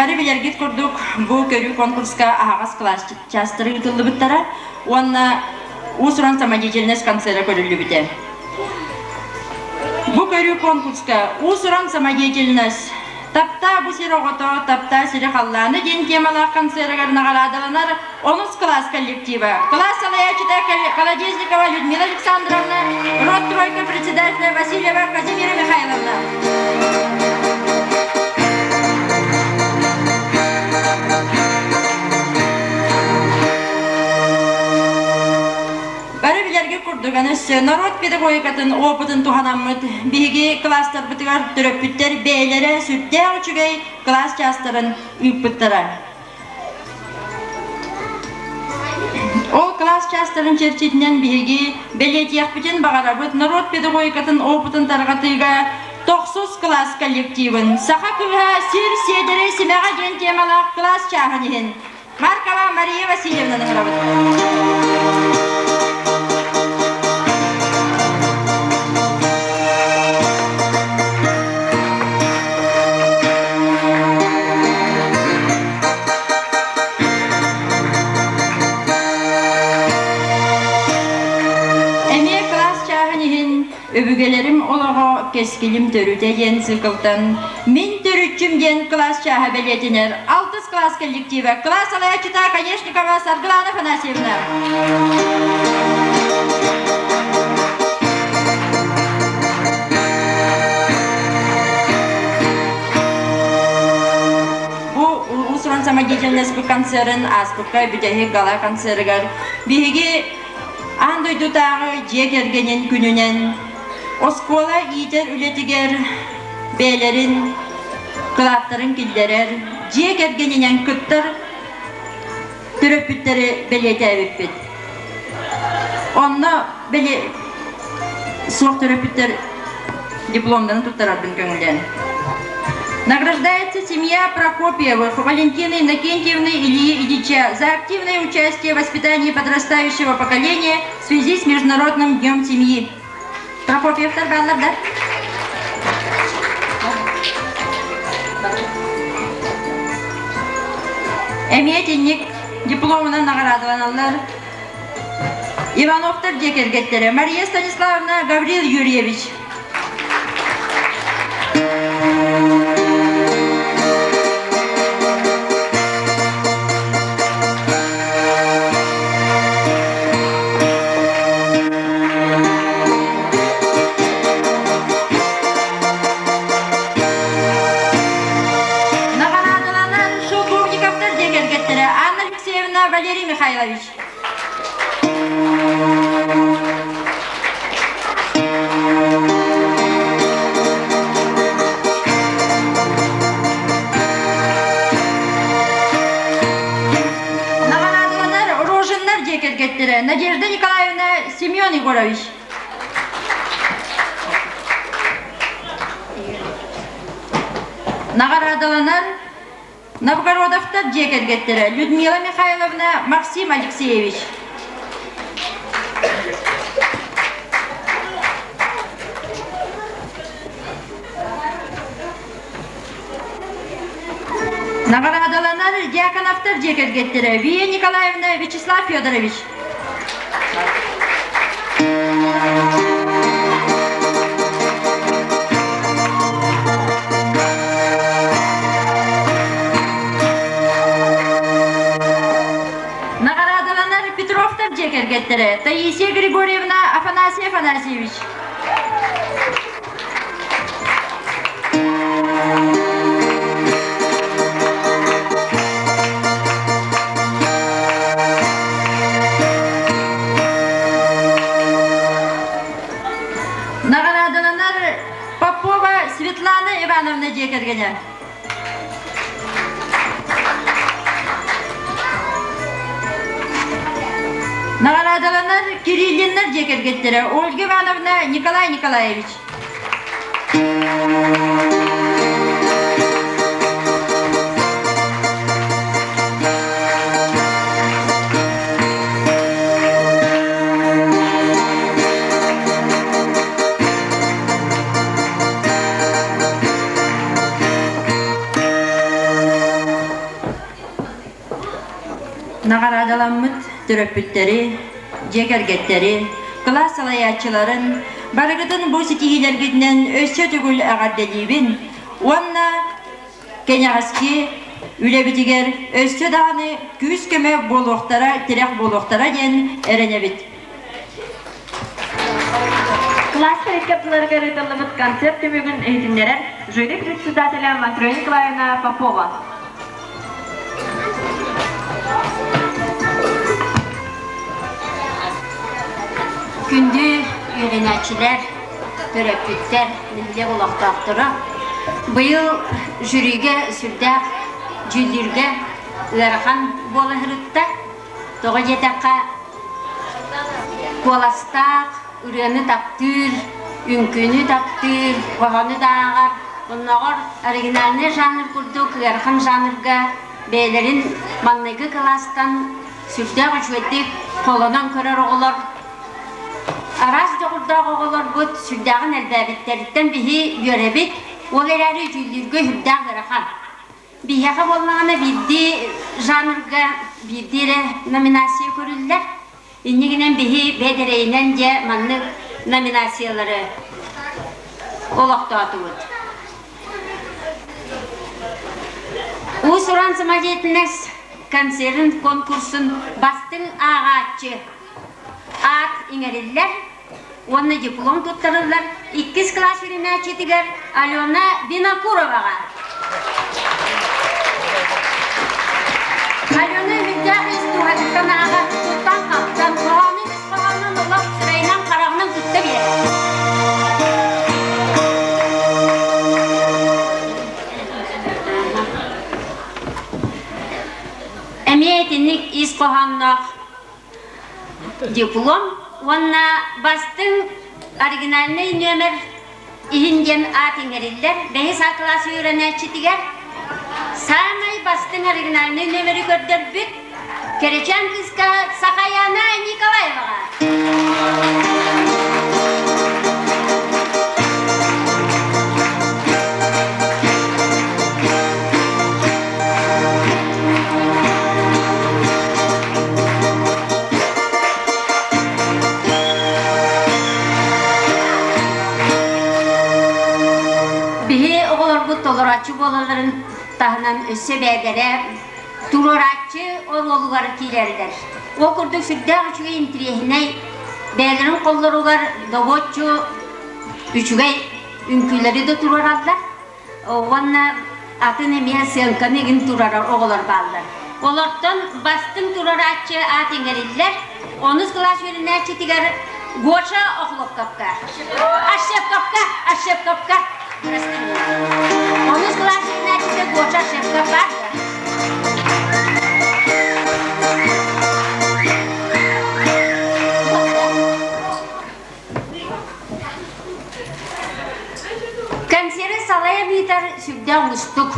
Бары билэргит курдук, бу көрүү конкурска аһаҕас кылаас чаастары ыытыллыбыттара уонна уус-уран самодеятельность концера көрүллүбүтэ. Бу көрүү конкурска уус-уран самодеятельность Таптаа бу сир оҕото, таптаа сири халлааны диэн темалаах концерыгар наҕараадаланар онус кылаас коллектива. Кылаас салайааччыта Колодезникова Людмила Александровна, род тройка председателя Васильева Казимира Михайловна. Бары билэргэ курдук, аны өссө норуот педагогикатын опытын туһанаммыт биһиги класстарбытыгар төрөппүттэр бэйэлэрэ сүрдээх үчүгэй кылаас чаастарын ыыппыттара. Ол кылаас чаастарын чэрчитинэн биһиги бэлиэтиэхпитин баҕарабыт норуот педагогикатын опытын тарҕатыыга тохсус кылаас коллективын «Саха кыыһа сир сиэдэрэй симэҕэ» диэн темалаах кылаас чааһын иһин Маркова Мария Васильевнаны ыҥырабыт. Эмиэ кылаас чааһын иһин Өбүгэлэрим олоҕо кэскилим төрүтэ диэн циклтан Мин төрүччүм диэн кылаас чааһа бэлиэтинэр алтыс кылаас коллектива кылаас салайааччыта Конешникова Саргылана Афанасьевна. Бу уус-уран самодеятельность концерын ааспыкка бүтэһик гала концерыгар биһиги Аан дойдутааҕы дьиэ кэргэнин күнүнэн оскуола иитэр үлэтигэр бэйэлэрин кылааттарын киллэрэр, дьиэ кэргэнинэн кыттар төрөппүттэри бэлиэтээбиппит. Онно били суох төрөппүттэр дипломнарын туттарарбын көҥүллээн. Награждается семья Прокопьевых Валентины Иннокентьевны Ильи Ильича за активное участие в воспитании подрастающего поколения в связи с Международным днем семьи. Прокопьевтар баллар, да? Эмиэ итинник дипломунан наҕараадаланаллар Ивановтар дьиэ кэргэттэрэ Мария Станиславовна, Гаврил Юрьевич. Наҕараадаланан Шелковниковтар дьиэ кэргэттэрэ Анна Алексеевна, Валерий Михайлович. Наҕараадаланар Рожиннар дьиэ кэргэттэрэ Надежда Николаевна, Семен Егорович. Наҕараадаланар Новгородовтар дьиэ кэргэттэрэ Людмила Михайловна, Максим Алексеевич. Наҕараадаланар Дьяконовтар дьиэ кэргэттэрэ Вия Николаевна, Вячеслав Федорович. Наҕараадаланар Петровтар дьиэ кэргэттэрэ Таисия Григорьевна, Афанасий Афанасьевич. Наҕараадаланар Попова Светлана Ивановна дьиэ кэргэнэ. Наҕараадаланар Кириллиннар дьиэ кэргэттэрэ Ольга Ивановна, Николай Николаевич. Наҕараадаламмыт төрөппүттэри, дьиэ кэргэттэри, кылаас салайааччыларын барыгытын бу ситиһиилэргитинэн өссө төгүл эҕэрдэлиибин уонна кэнэҕэски үлэбитигэр өссө даҕаны күүс-көмө буолуохтара, тирэх буолуохтара диэн эрэнэбит. Кылаастар икки ардыларыгар ыытыллыбыт концерт түмүгүн иһитиннэрэр жюри председателя Матрена Николаевна Попова. Күндү үөрэнээччилэр, төрөппүттэр, нэһилиэк олохтоохторо, быйыл жюригэ сүрдээх дьүүллүүргэ ыарахан буола сырытта. Тоҕо диэтэххэ, куоластаах, ырыаны таптыыр, үҥкүүнү таптыыр, хоһоону да ааҕар, оннооҕор оригинальнай жанр курдук ыарахан жанрга бэйэлэрин маҥнайгы кылаастан сүрдээх үчүгэйдик холонон көрөр оҕолор араас дьоҕурдаах оҕолорбут сүрдээҕин элбээбиттэриттэн биһи үөрэбит, ол эрээри дьүүллүүргэ сүрдээх ыарахан. Биһиэхэ буоллаҕына биирдии жанрга биирдии эрэ номинация көрүллэр. Иннигинэн биһи бэдэрэйинэн дьэ маннык номинациялары олохтоотубут. Уус-уран самодеятельность концерын конкурсун бастыҥ ааҕааччы аат иҥэриллэр уонна диплом туттарыллар иккис класс үөрэнээччитигэр Алена Винокуроваҕа. Алена үһүндээх ис дууһатыттан ааҕар, туттан-хаптан, хоһоонун ис хоһоонун олох сырайынан-хараҕынан кытта биэрэр. Эмиэ итинник ис хоһоонноох диплом уонна бастыҥ оригинальнай нүөмэр иһин диэн аат иҥэриллэр. Бэһис А кылаас үөрэнээччитигэр саамай бастыҥ оригинальнай нүөмэри көрдөрбүт Кэрэчээн кыыска Сахаяна Николаеваҕа. Биһи оҕолорбут толорооччу буолалларын таһынан өссө бэйэлэрэ туруорааччы оруолугар киирэллэр. Ол курдук сүрдээх үчүгэй интириэһинэй бэйэлэрин холлоругар добуоччу үчүгэй үҥкүүлэри да туруораллар. Уонна атын эмиэ сыаҥканы игин турар оҕолор бааллар. Олортон бастыҥ турарааччы аат иҥэриллэр. Онус кылаас үөрэнээччитигэр Гоша Охлопковка. Ощепковка, Ощепковка. Онус кылаас үөрэнээччитэ Гоша Ощепков баар. Концеры салайан ыытар сүрдээх уустук.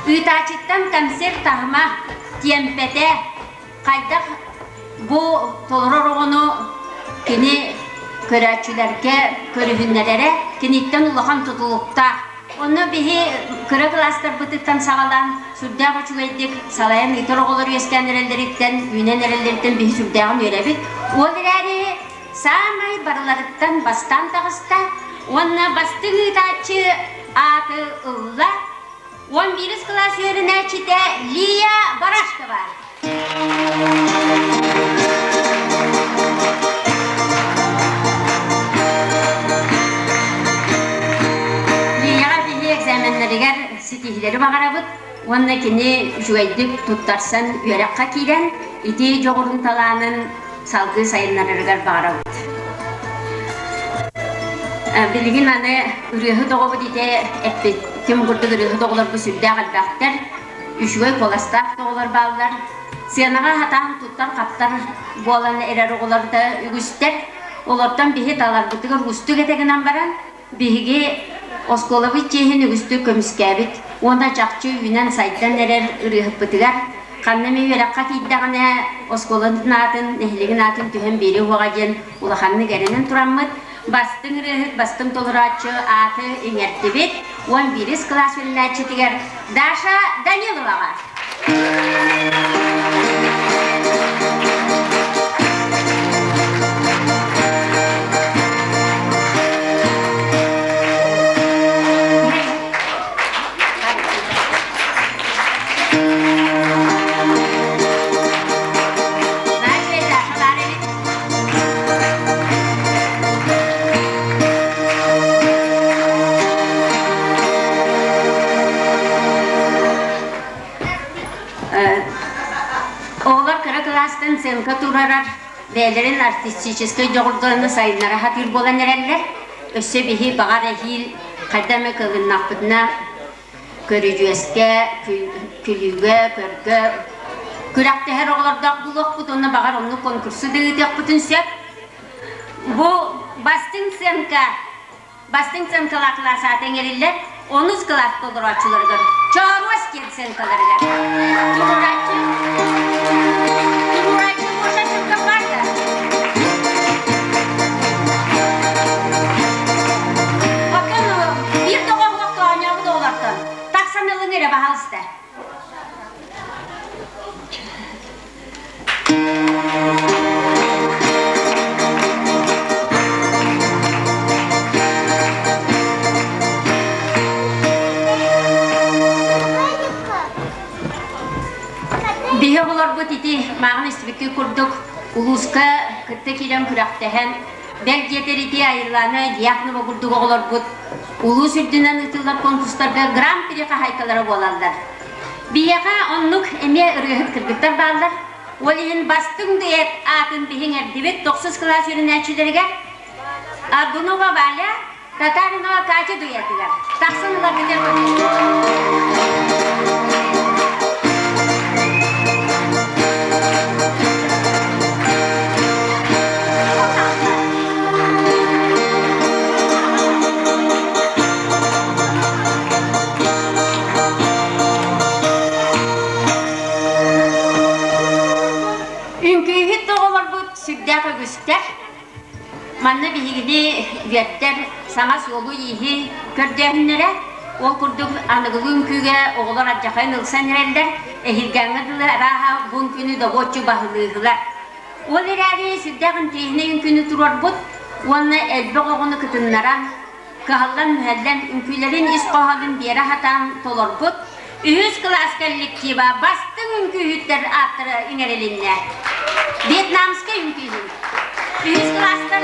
Ыытааччыттан концерт таһыма, тиэмпэтэ, хайдах бу толорор оҕону кини көрөөччүлэргэ көрүһүннэрэрэ киниттэн улахан тутулуктаах. Онно биһи кыра кылаастарбытыттан саҕалаан сүрдээх үчүгэйдик салайан ыытар оҕолор үөскээн эрэллэриттэн, үүнэн эрэллэриттэн биһи сүрдээҕин үөрэбит. Ол эрээри Саамай барыларыттан бастаан таҕыста уонна бастыҥ ыытааччы ааты ылла 11 кылаас үөрэнээччитэ Лия Барашкова. Лияҕа биһи экзаменнарыгар ситиһиилэри баҕарабыт уонна кини үчүгэйдик туттарсан үөрэххэ киирэн ити дьоҕурун талаанын салгыы сайыннарарыгар баҕарабыт. Билигин аны ырыаһыт оҕобут ити эппит ким курдук ырыаһыт оҕолорбут сүрдээх элбэхтэр, үчүгэй куоластаах да оҕолор бааллар. Сыанаҕа сатаан туттар-хаптар буолан эрэр оҕолор да үгүстэр. Олортон биһи таларбытыгар уустук этэ гынан баран, Биһиги оскуолабыт чиэһин үгүстүк көмүскээбит уонна чахчы үүнэн-сайдан эрэр ырыаһыппытыгар ханна эмэ үөрэххэ киирдэҕинэ оскуолатын аатын, нэһилиэгин аатын түһэн биэриэ уоҕа диэн улаханнык эрэнэн тураммыт, бастыҥ ырыаһыт, бастыҥ толорооччу ааты иҥэрдибит 11 кылаас үөрэнээччитигэр Даша Даниловаҕа. сценка турарар бэйэлэрин артистическай дьоҕурдарын сайыннара сатыыр буолан эрэллэр. Өссө биһи баҕар эһиил хайда эмэ кылыннахпытына көрүдьүөскэ, күлүүгэ, көргө күрэхтэһэр оҕолордоох булуохпут уонна баҕар оннук конкурсу да ыытыахпытын сөп. Бу бастыҥ сценка Бастыҥ сценкалаах кылаас аата иҥэриллэр онус кылаас толорооччуларыгар Чооруос диэн сценкаларыгар. Туруорааччы Туруорааччы Гоша Шевков баар да? Оттон биир тоҕоһуох оонньообут оҕолортон тахсан ылыҥ эрэ баһаалыста. Биһи оҕолорбут ити мааҕын истибикки курдук улууска кытта киирэн күрэхтэһэн, бэл диэтэр ити Айыллаана Дьяконова курдук оҕолорбут улуус үрдүнэн ыытыллар конкурстарга гран-при хаһаайкалара буолаллар. Биһиэхэ оннук эмиэ ырыаһыт кыргыттар бааллар. Ол иһин бастыҥ дуэт аатын биһиҥ эрдибит тохсус кылаас үөрэнээччилэригэр Аргунова Валя, Татаринова Катя дуэтыгар тахсан ыларгытыгар Үҥкүүһүт оҕолорбут сүрдээх үгүстэр. Манна биһигини үөттэр саҥа суолу-ииһи көрдөөһүннэрэ, ол курдук аныгылыы үҥкүүгэ оҕолор алдьархайын ылсан эрэллэр, эһиилгээҥҥэ дылы арааһа бу үҥкүүнү добуоччу баһылыыһылар. Ол эрээри сүрдээх интэриэһинэй үҥкүүнү туруорбут уонна элбэх оҕону кытыннаран, кыһаллан-мүһэллэн үҥкүүлэрин ис хоһоонун биэрэ сатаан толорбут үһүс кылаас коллектива бастыҥ үҥкүүһүттэр ааттара иҥэрилиннэ. Вьетнамскай үҥкүүһүн. Үһүс кылаастар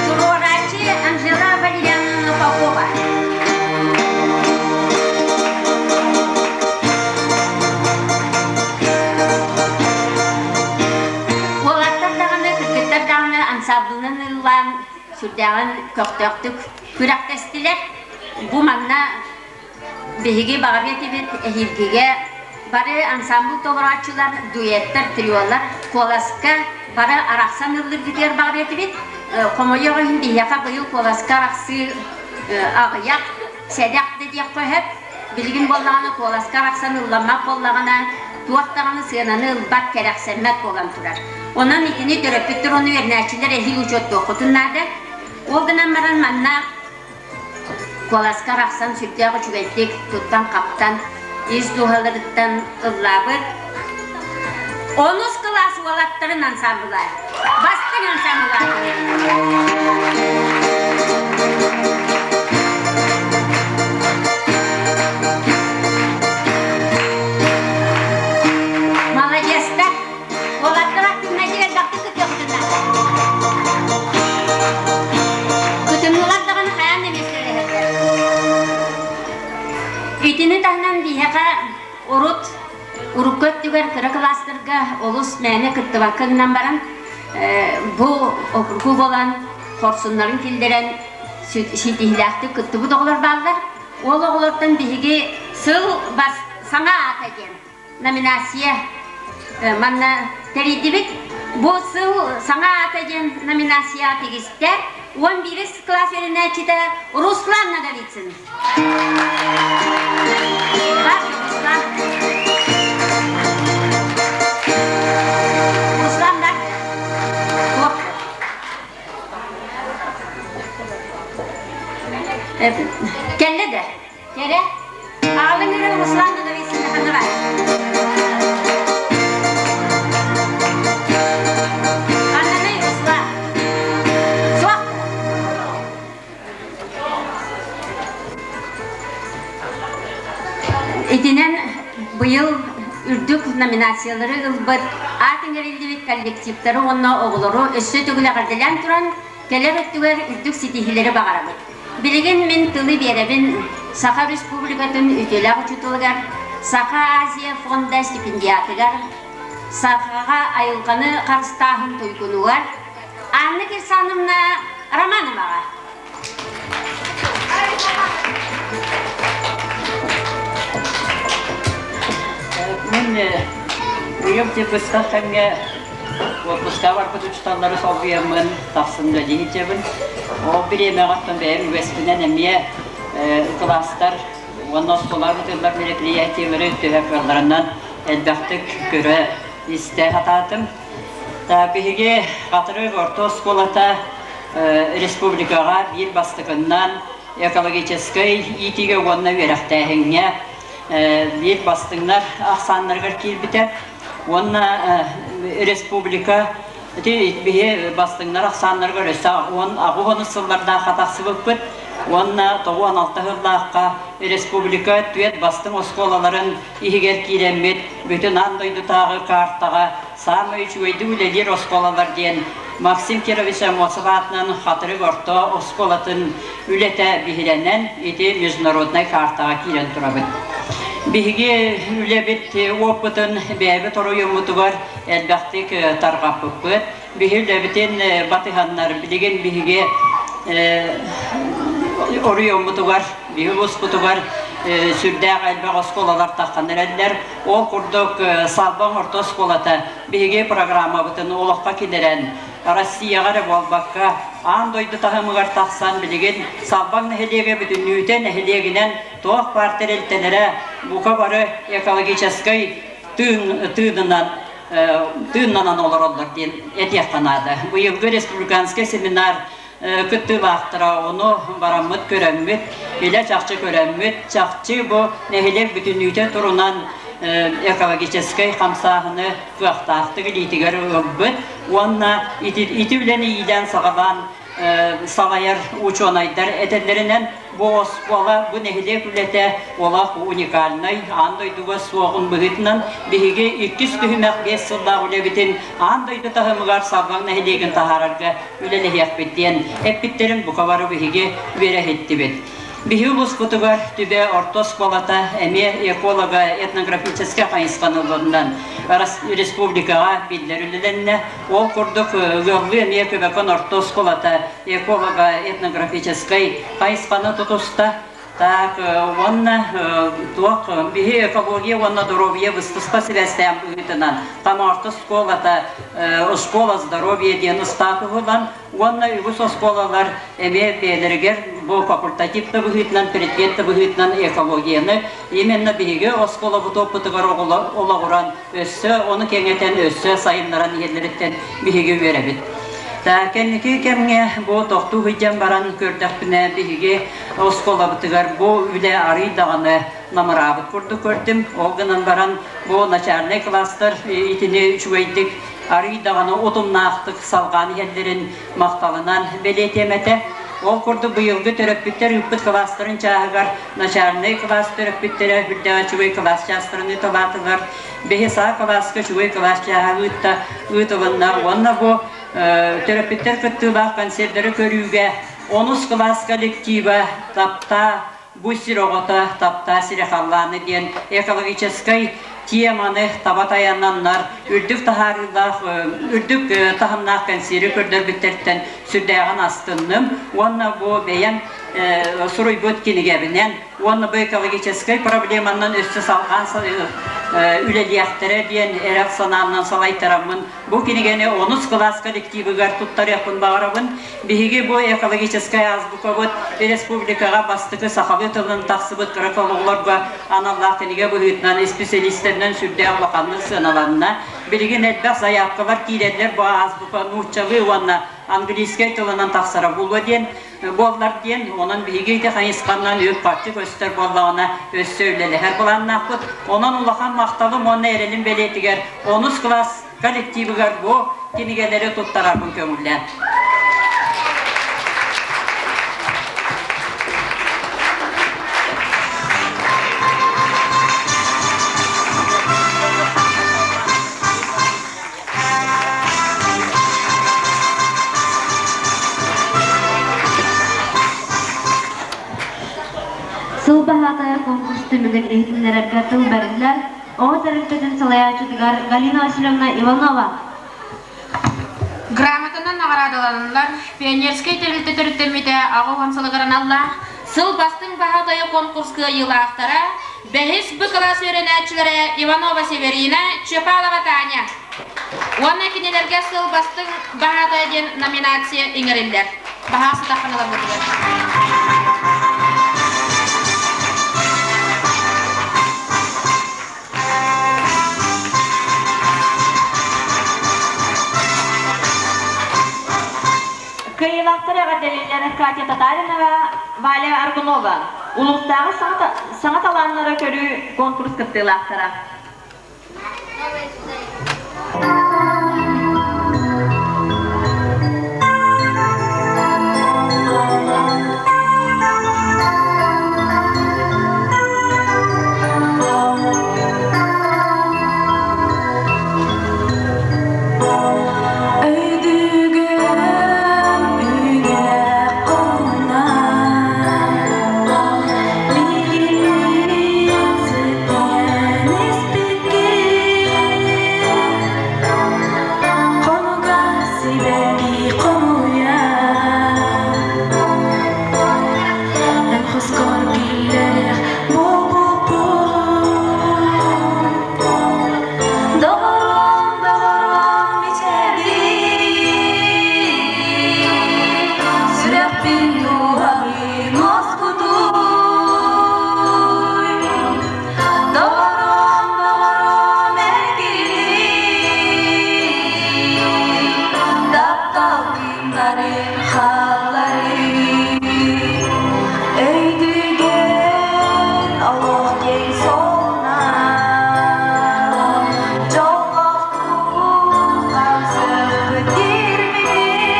Туруорааччы Анжела Валерьяновна Попова. Уолаттар даҕаны, кыргыттар даҕаны ансаамбылынан ыллаан сүрдээҕин көхтөөхтүк күрэхтэстилэр. Бу манна биһиги баҕарыа этибит эһиилгигэ бары ансаамбыл толорооччулар, дуэттар, триолар куоласка бары арахсан ыллыргытыгар баҕарыа этибит. Хомойуох иһин биһиэхэ быйыл куоласка арахсыы аҕыйах, сэдэх да диэххэ сөп. Билигин буоллаҕына куоласка арахсан ылламмат буоллаҕына, туох даҕаны сыананы ылбат, кэрэхсэммэт буолан турар. Онон итини төрөппүттэр уонна үөрэнээччилэр эһиил учуоттуоххутун наада. Ол гынан баран манна куоласка арахсан сүрдээх үчүгэйдик туттан-хаптан, ис дууһаларыттан ыллаабыт Онус кылаас уолаттарын ансаамбыла. Бастыҥ ансаамбыла. Молодецтар. Уолаттар активнайдык элбэхтик кыттыахтына. Кытыннылар даҕаны хайаан да миэстэлэһэллэр. Итини таһынан биһиэхэ урут Урукку өттүгэр кыра кылаастарга олус мээнэ кыттыбакка гынан баран, бу обургу буолан хорсуннарын киллэрэн ситиһиилээхтик кыттыбыт оҕолор бааллар. Ол оҕолортон биһиги сыл бас саҥа аата диэн номинация манна тэрийдибит. Бу сыл саҥа аата диэн номинация тигистэ. 11 кылаас үөрэнээччитэ Руслан Ноговицын. Руслан. Руслан да? Кэллэ да? Кэрэ? Аҕалыҥ эрэ Руслан Ноговицын ханна бар? Ханнаный Руслан? Суох. Итинэн быйыл үрдүк номинациялары ылбыт аат иҥэриллибит коллективтары уонна оҕолору өссө төгүл эҕэрдэлээн туран, кэлэр өттүгэр үрдүк ситиһиилэри баҕарабыт. Билигин мин тылы биэрэбин. Саха Республикатын үтүөлээх учууталыгар, Саха Азия фонда стипендиатыгар, Сахаҕа айылҕаны харыстааһын туйгунугар Анна Кирсановна Романоваҕа. Мин быйыл быстах кэмҥэ отпуска барбыт учууталлары солбуйаммын тахсан үлэлии сылдьабын. Ол бириэмэҕэ оттон бэйэм үгэспинэн эмиэ кылаастар уонна оскуолаҕа ыытыллар мероприятиелары төһө кыалларынан элбэхтик көрө истэ сатаатым. Биһиги Хатырык орто оскуолата республикаҕа биир бастакыннан экологическай иитиигэ уонна үөрэхтээһиҥҥэ биир бастыҥнар ахсааннарыгар киирбитэ уонна республика ити биһи бастыҥнар ахсааннарыгар өссө 18 сыллардаахха тахсыбыппыт уонна 96 сыллаахха республика түөрт бастыҥ оскуолаларын иһигэр киирэммит бүтүн аан дойдутааҕы картаҕа саамай үчүгэйдик үлэлиир оскуолалар диэн Максим Кирович Аммосов аатынан Хатырык орто оскуолатын үлэтэ биһирэнэн ити международнай картаҕа киирэн турабыт. Биһиги үлэбит опытын бэйэбит оройуоммутугар элбэхтик тарҕаппыппыт. Биһи үлэбитин батыһаннар билигин биһиги оройуоммутугар, биһи улууспутугар сүрдээх элбэх оскуолалар таххан эрэллэр. Ол курдук Салбаҥ орто оскуолата биһиги программабытын олоххо киллэрэн, Россияҕа эрэ буолбакка, аан дойду таһымыгар тахсан билигин Салбаҥ нэһилиэгэ бүтүннүүтэ нэһилиэгинэн туох баар тэрилтэлэрэ бука бары экологическай тыын тыынынан тыыннанан олороллор диэн этиэххэ наада. Быйылгы республиканскай семинар кыттыылаахтара ону бараммыт көрөммүт, илэ чахчы көрөммүт, чахчы бу нэһилиэк бүтүннүүтэ турунан экологическай хамсааһыны кыахтаахтык илиитигэр ылбыт уонна ити, ити үлэни иилээн-саҕалаан салайар учуонайдар этэллэринэн бу оскуола, бу нэһилиэк үлэтэ олох уникальнай, аан дойдуга суоҕун быһыытынан биһиги иккис түһүмэх 5 сыллаах үлэбитин аан дойду таһымыгар Салбаҥ нэһилиэгин таһаарарга үлэлэһиэхпит диэн эппиттэрин бука бары биһиги үөрэ иһиттибит. Биһи улууспутугар Түбэ орто оскуолата эмиэ эколого этнографическай хайысханы ылынан республикаҕа биллэр үлэлэннэ. Ол курдук ыаллыы эмиэ Көбөкөн орто оскуолата эколого этнографическай хайысханы тутуста. Так, уонна туох биһи экология уонна доруобуйа быстыспат сибээстээх быһыытынан Тамарта оскуолата школа здоровья диэн статуһу ылан уонна үгүс оскуолалар эмиэ бэйэлэригэр бу факультатив да быһыытынан, предмет да быһыытынан экологияны именно биһиги оскуолабыт опытыгар олоҕуран өссө ону кэҥэтэн, өссө сайыннаран иһэллэриттэн биһиги үөрэбит. Кэнники кэмҥэ бу тохтуу сылдьан баран көрдөхпүнэ, биһиги оскуолабытыгар бу үлэ арыый даҕаны намыраабыт курдук көрдүм. Ол гынан баран бу начальнай класстар итини үчүгэйдик арыый даҕаны утумнаахтык салҕаан иһэллэрин махталынан бэлиэтиэм этэ. Ол курдук быйылгы төрөппүттэр ыыппыт кылаастарын чааһыгар начальнай кылаас төрөппүттэрэ үрдээх үчүгэй кылаас чаастарын ыыталаатылар. Бэһис А кылааска үчүгэй кылаас чааһа ыытта ыытылынна уонна бу төрөппүттэр кыттыылаах концердары көрүүгэ онус кылаас коллектива таптаа бу сир оҕото таптаа сири халлааны диэн экологическай теманы таба тайананнар үрдүк таһаарыылаах үрдүк таһымнаах кэнсиэри көрдөрбүттэртэн сүрдээҕин астынным уонна бу бэйэм суруйбут кинигэбинэн уонна бу экологическай проблеманан өссө салҕаан үлэлиэхтэрэ диэн эрэл санаанан салайтараммын Бу кинигэни онус кылаас коллективыгар туттарыахпын баҕарабын. Биһиги бу экологическай азбукабыт республикаҕа бастакы сахалыы тылынан тахсыбыт кыра оҕолорго аналлаах кинигэ быһыытынан исписэлиистэринэн сүрдээх улаханнык сыаналанна. Билигин элбэх заявкалар киирэллэр бу азбука нууччалыы уонна английскай тылынан тахсара буолуо диэн буоллар диэн, онон биһиги ити хайысханан үп-харчы көстөр буоллаҕына өссө үлэлэһэр былааннаахпыт. Онон улахан махталым уонна эрэлим бэлиэтигэр онус кылаас коллективыгар бу кинигэлэри туттарарбын көҥүллээн. Сыл баһаатайа конкурс түмүгүн иһитиннэрэргэ тыл бэриллэр оҕо тэрилтэтин салайааччытыгар Галина Васильевна Иванова. Грамотанан наҕараадалананнар пионерскай тэрилтэ төрүттэммитэ 80 сылыгар аналлаах Сыл бастыҥ баһаатайа конкурс кыайыылаахтара бэһис Б кылаас үөрэнээччилэрэ Иванова Северина, Чепалова Таня уонна кинилэргэ сыл бастыҥ баһаатайа диэн номинация иҥэриллэр. Баһаа сытахханаларбытыгар. Кыайыылаахтар эҕэрдэлииллэр Катя Татаринова, Валя Аргунова. Улуустааҕы саҥа талааннары көрүү конкурс кыттыылаахтара. Өйдүгэн үйэлээх хомунан, миигин ситэн испиккин, хонуга сибэкки хомуйан, эн хоскор киллэриэх буолбуппун. Доҕорум, доҕорум, мичээрдии, сүрэхпин дууһабын уоскутууй. Доҕорум, доҕорум, эргиллиий, таптал күннэрин хаалларыы. Өйдүгэн олох киэҥ суолунан, дьоллоохтук хамсыырбыт диирбитин,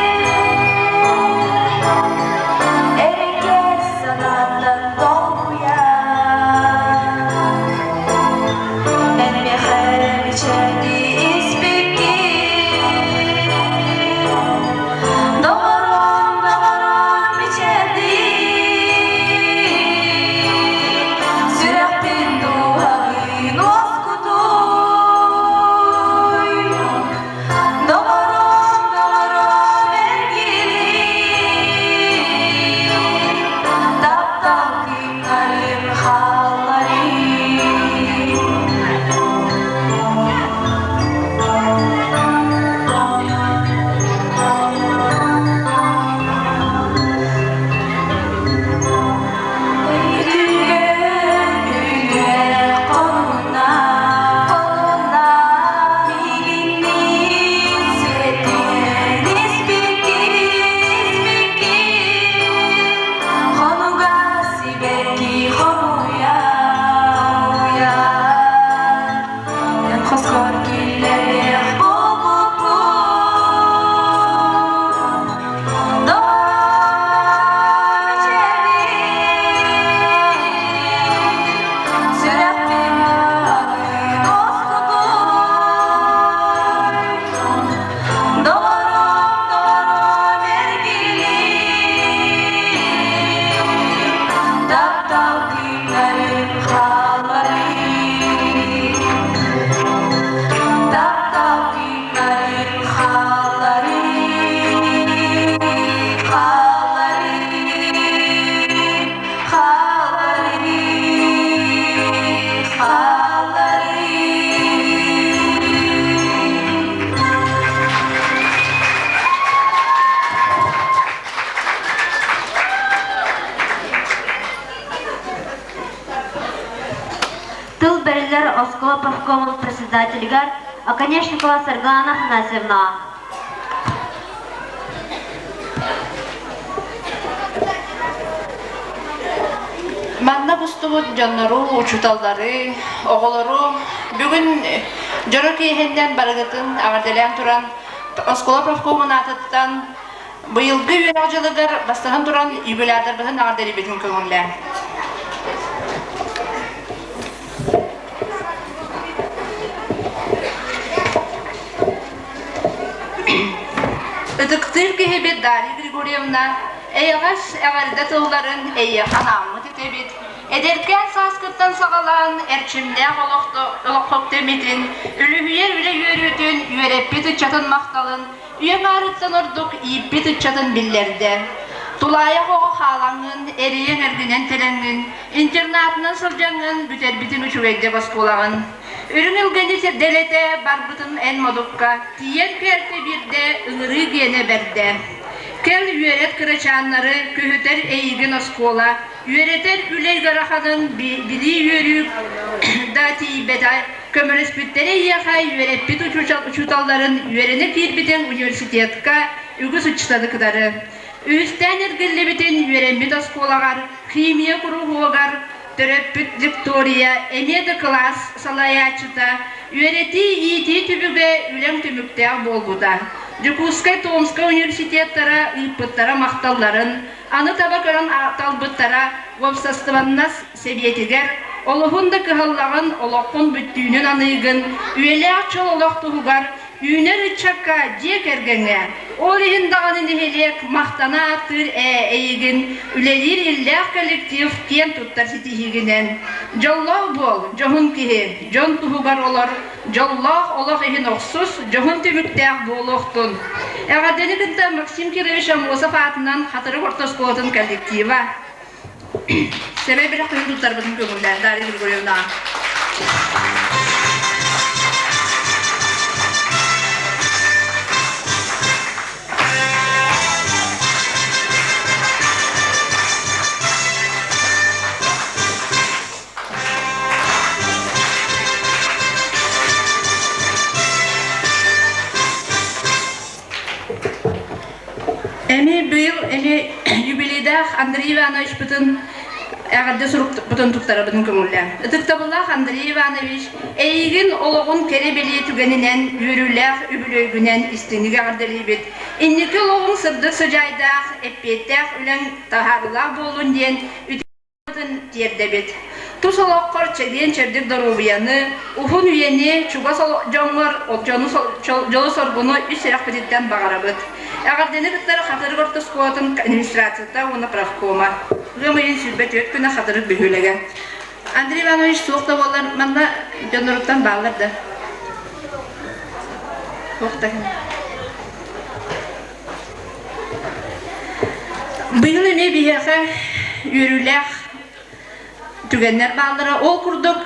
эрэкэс санааттан долгуйан, эн миэхэ мичээрдии испиккин. Доҕорум, доҕорум, мичээрдии, сүрэхпин дууһабын уоскутууй. Доҕорум, доҕорум, эргилий, таптал күннэрин хаалларыы. Үтүгэн үйэ хонуна, хонуна, миигинниин сиэтиэн испиккин, испиккин, хонуга сибэкки хомуйа, хомуйа. Эн хоскор киллэриэх буолбуппун. Сүрэхпин уоскутууй. Доҕорум, доҕорум, эргиллиий, таптал күннэрин хаалларыы. Таптал күннэрин хаалларыы, хаалларыы, хаалларыы, хаалларыы. Тыл бэриллэр оскуола профкомун председателигэр Оконешникова Саргылана Афанасьевна. Манна мустубут дьоннору, учууталлары, оҕолору бүгүн дьоро киэһэннэн барыгытын эҕэрдэлээн туран оскуола профкомун аатыттан быйылгы үөрэх дьылыгар бастаһан туран юбилярдарбытын эҕэрдэлиибитин көҥүллээн. Ытыктыыр киһибит Дарья Григорьевна эйэҕэс эҕэрдэ тылларын эйиэхэ анааммыт этэбит. Эдэркээн сааскыттан саҕалаан эрчимнээх олоххо үктэммитин, үлүһүйэр үлэ үөрүүтүн, үөрэппит ыччатын махталын, үйэ маарыттан ордук ииппит ыччатын биллэрдэ. Тулаайах оҕо хаалаҥҥын, эрийэн-эргинэн кэлэҥҥин, интернатынан сылдьаҥҥын бүтэрбитиҥ үчүгэйдик оскуолаҕын. Үрүҥ илгэни сирдэлэтэ барбытын эн модукка, тиийэн кэлтэ биирдэ ыҥырыы гиэнэ бэрдэ. Кэл үөрэт кырачааннары, көһүтэр эйигин оскуола, үөрэтэр үлэ ыараханын билии үөрүү да тиийбэтэ, көмөлөспүттэрэ эйиэхэ үөрэппит учууталларын үөрэнэ киирбитиҥ университетка үгүс ыччаты кытары. Үһүстээн эргиллибитин үөрэммит оскуолаҕар химия куруһуогар төрөппүт Виктория эмиэ да кылаас салайааччыта, үөрэтии-иитии түбүгэ үлэҥ түмүктээх буолбута. Дьокуускай Томскай университеттара ыыппыттара махталларын, аны таба көрөн талбыттара уопсастыбаннас сэбиэтигэр олоһун да кыһаллаҕын, олоххун бүттүүнүн аныыгын, үйэлээх чол олох туһугар Үүнэр ыччакка дьиэ кэргэҥҥэ, ол иһин даҕаны нэһилиэк махтана ааттыыр ээ эйигин, үлэлиир иллээх коллектив киэн туттар ситиһиигинэн. Дьоллоох буол, дьоһун киһи, дьон туһугар олор, дьоллоох олох иһин охсус, дьоһун түмүктээх буолуохтун. Эҕэрдэни кытта Максим Кирович Аммосов аатынан Хатырык орто оскуолатын коллектива. Сэмэй бэлэхтэрин туттарбытын көҥүллээн Дарья Григорьевна. Эми быйыл эми юбилейдаах Андрей Ивановичпытын эҕэрдэ сурукпутун туттарабытын көҥүллээн. Ытыктабыллаах Андрей Иванович, эйигин олоҕун кэрэ-бэлиэ түгэнинэн, үөрүүлээх үбүлүөйгүнэн истиҥник эҕэрдэлиибит. Инники олоҕуҥ сырдык сыдьаайдаах, эппиэттээх үлэҥ таһаарыылаах буоллун диэн тиэрдэбит. Тус олоххор чэгиэн-чэбдик доруобуйаны, уһун үйэни, чугас дьоҥҥор дьолу-соргуну үс сүрэхпититтэн баҕарабыт. Эҕэрдэни кыттар Хатырык орто оскуолатын администрацията уонна правкома. Ыам ыйын 24 күнэ Хатырык бөһүөлэгэ. Андрей Иванович суох да буоллар, манна дьонноруттан бааллар да. Суох да. Быйыл эмиэ биһиэхэ үөрүүлээх түгэннэр бааллара. Ол курдук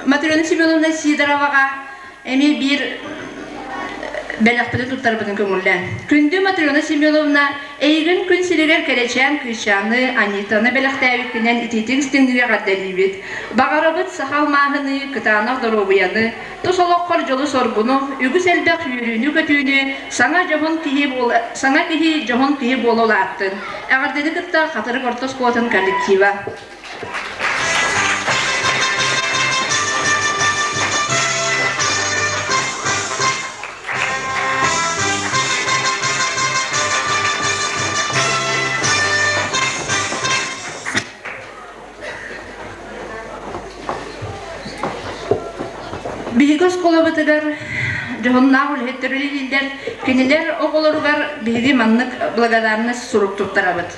Матрена Семеновна Сидороваҕа эмиэ биир бэлэхпитин туттарбытын көҥүллээн. Күндү Матрена Семеновна, эйигин күн сиригэр кэрэчээн кыысчааны Анитаны бэлэхтээбиккинэн итиитиҥ стиҥҥэ эҕэрдэлиибит. Баҕарабыт саха алмааһыныы, кытаанах доруобуйаны, Тус олоххор дьолу-соргуну, үгүс элбэх үөрүүнү-көтүүнү, саҥа дьоһун киһи буола, саҥа киһи дьоһун киһи буола улааттын. Эҕэрдэни кытта Хатырык орто оскуолатын коллектива. Биһиги оскуолабытыгар дьоһуннаах үлэһиттэр үлэлииллэр. Кинилэр оҕолоругар биһиги маннык благодарность сурук туттарабыт.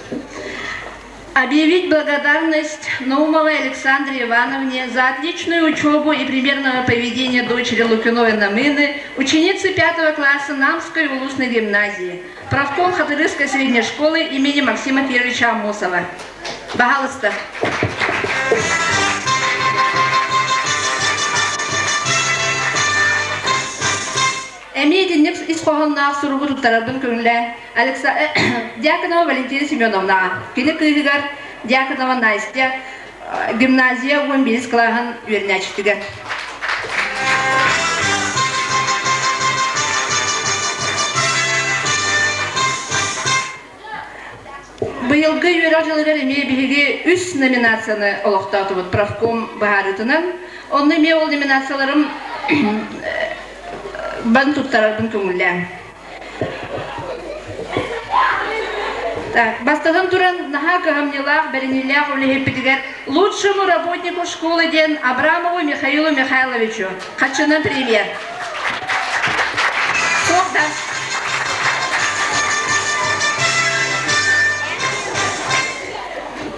Объявить благодарность Наумовой Александре Ивановне за отличную учебу и примерное поведение дочери Лукиной Намыны, ученицы пятого класса Намской улусной гимназии, правком Хатырыской средней школы имени Максима Кировича Амосова. Баһалыста. Эмиэ итинник ис хоһоонноох суругу туттарарбын көҥүллээн Алекса Дьяконова Валентина Семеновнаҕа, кини кыыһыгар Дьяконова Настя гимназия 11 кылааһын үөрэнээччитигэр. Быйылгы үөрэх дьылыгар эмиэ биһиги үс номинацияны олохтоотубут профком быһаарыытынан. Онно эмиэ ол номинацияларым бан туттарарбын көҥүллээн. Так, бастатан туран, наһаа кыһамньылаах, бэриниилээх үлэһиппитигэр лучшему работнику школы диэн Абрамову Михаилу Михайловичу хаччынан премия. Суох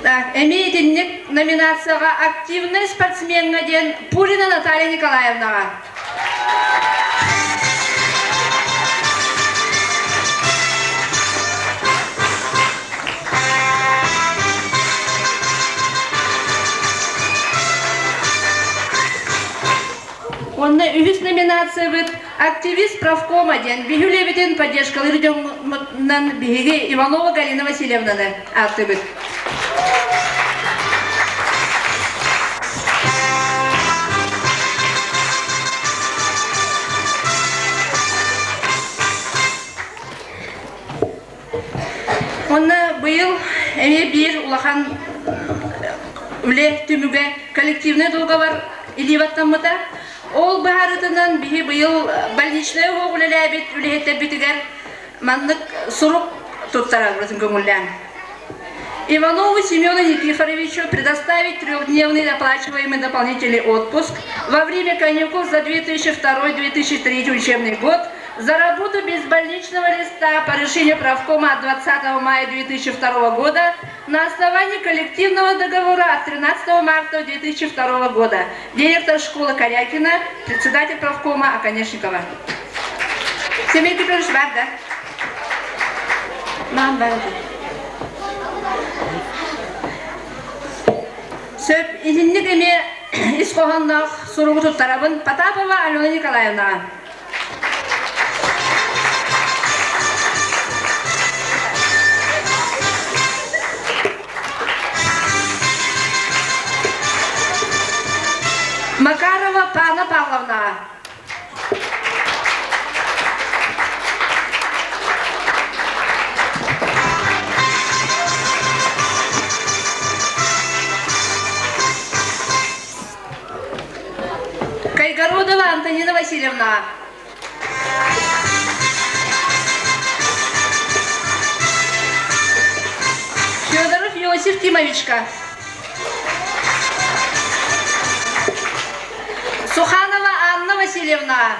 да. Так, эмиэ итинник номинацияҕа активнай спортсмеҥҥа диэн Пулина Наталья Николаевнаҕа. Уонна үһүс номинациябыт «Активист правкома» диэн биһи үлэбитин поддержкалыыр дьоммутунан биһиги Иванова Галина Васильевнаны ааттыыбыт. Уонна быйыл эмиэ биир улахан үлэ түмүгэ коллективнай дуогабар илии баттаммыта. Ол быһаарыытынан биһи быйыл больничнай уһуох үлэлээбит үлэһиттэрбитигэр маннык сурук туттарарбытын көҥүллээн. Иванову Семену Никифоровичу предоставить трехдневный оплачиваемый дополнительный отпуск во время каникул за 2002-2003 учебный год за работу без больничного листа по решению правкома от 20 мая 2002 года на основании коллективного договора от 13 марта 2002 года. Директор школы Корякина, председатель правкома Оконешникова. Семей Петрович бар, да? Мам, бар. Сөп, итинник эмиэ ис хоһоонноох суругу туттарабын Потапова Алена Николаевнаҕа. Макарова Пана Павловнаҕа. Кайгородова Антонина Васильевна. Федоров Иосиф Тимовичка. Суханова Анна Васильевна.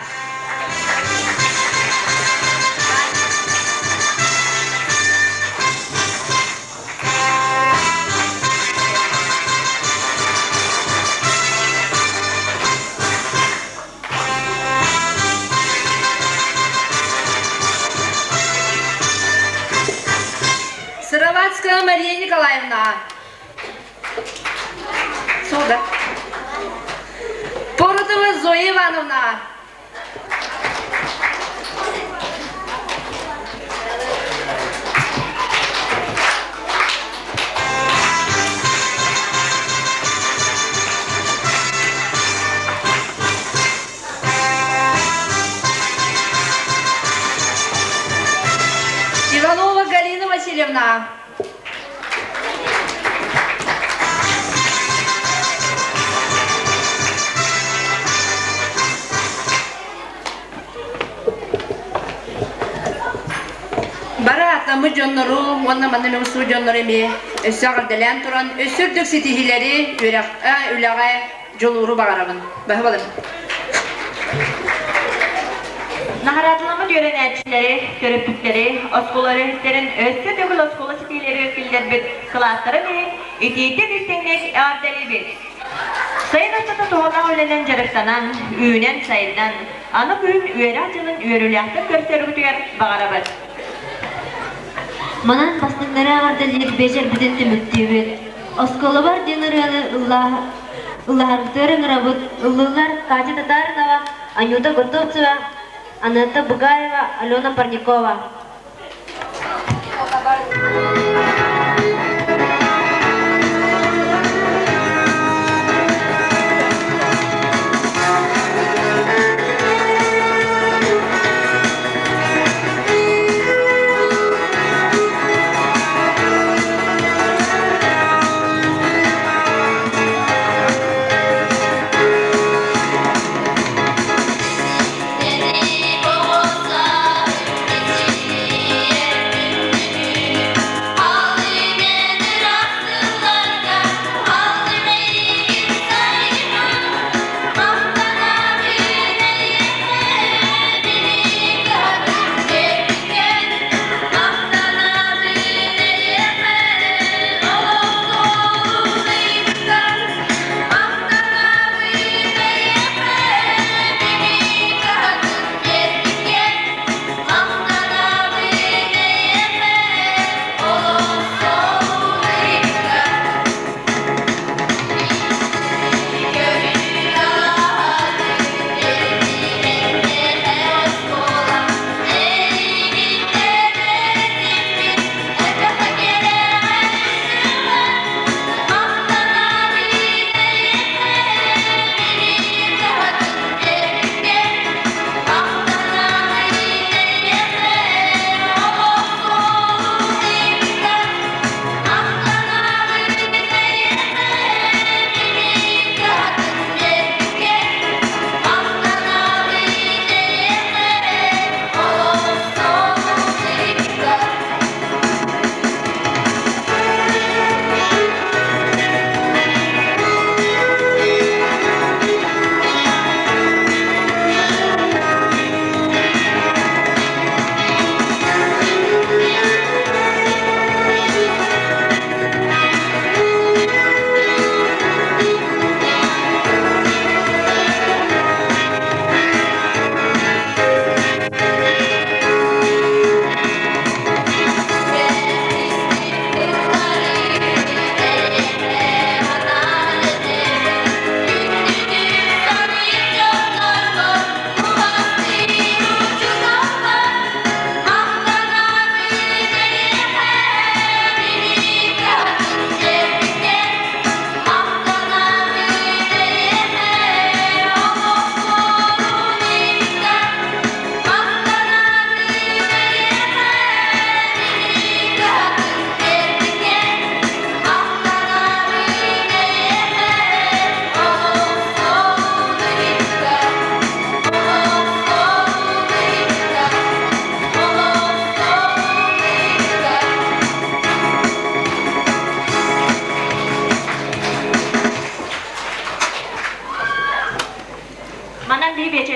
Сыроватская Мария Николаевна. Сюда. Поротова Зоя Ивановна. Иванова Галина Васильевна. Бары атаммыт дьоннору уонна манна мөҥсүү дьоннору эмиэ өссө эҕэрдэлээн туран, өссө үрдүк ситиһиилэри, үөрэххэ, үлэҕэ дьулууру баҕарабын. Баһыбалым. Наҕараадаламмыт үөрэнээччилэри, төрөппүттэри, оскуола үлэһиттэрин өссө төгүл оскуола ситиилэригэр киллэрбит кылаастарын иһин итиитик-истиҥник эҕэрдэлиибит! Сайын устата туһалаах үлэнэн дьарыктанан, үүнэн-сайдан, аны күһүн үөрэх дьылын үөрүүлээхтик көрсөргүтүгэр баҕарабыт. Манан бастыҥнары эҕэрдэлиир биэчэрбитин түмүктүүбүт. Оскуолабар диэн ырыаны ыллаһарбытыгар ыҥырабыт. Ыллыыллар Катя Татаринова, Анюта Готовцева, Анетта Бугаева, Алена Парникова.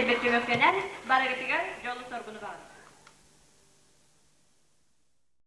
Кэнсиэрбит түмүктэнэр, барыгытыгар дьолу-соргуну баҕарабыт.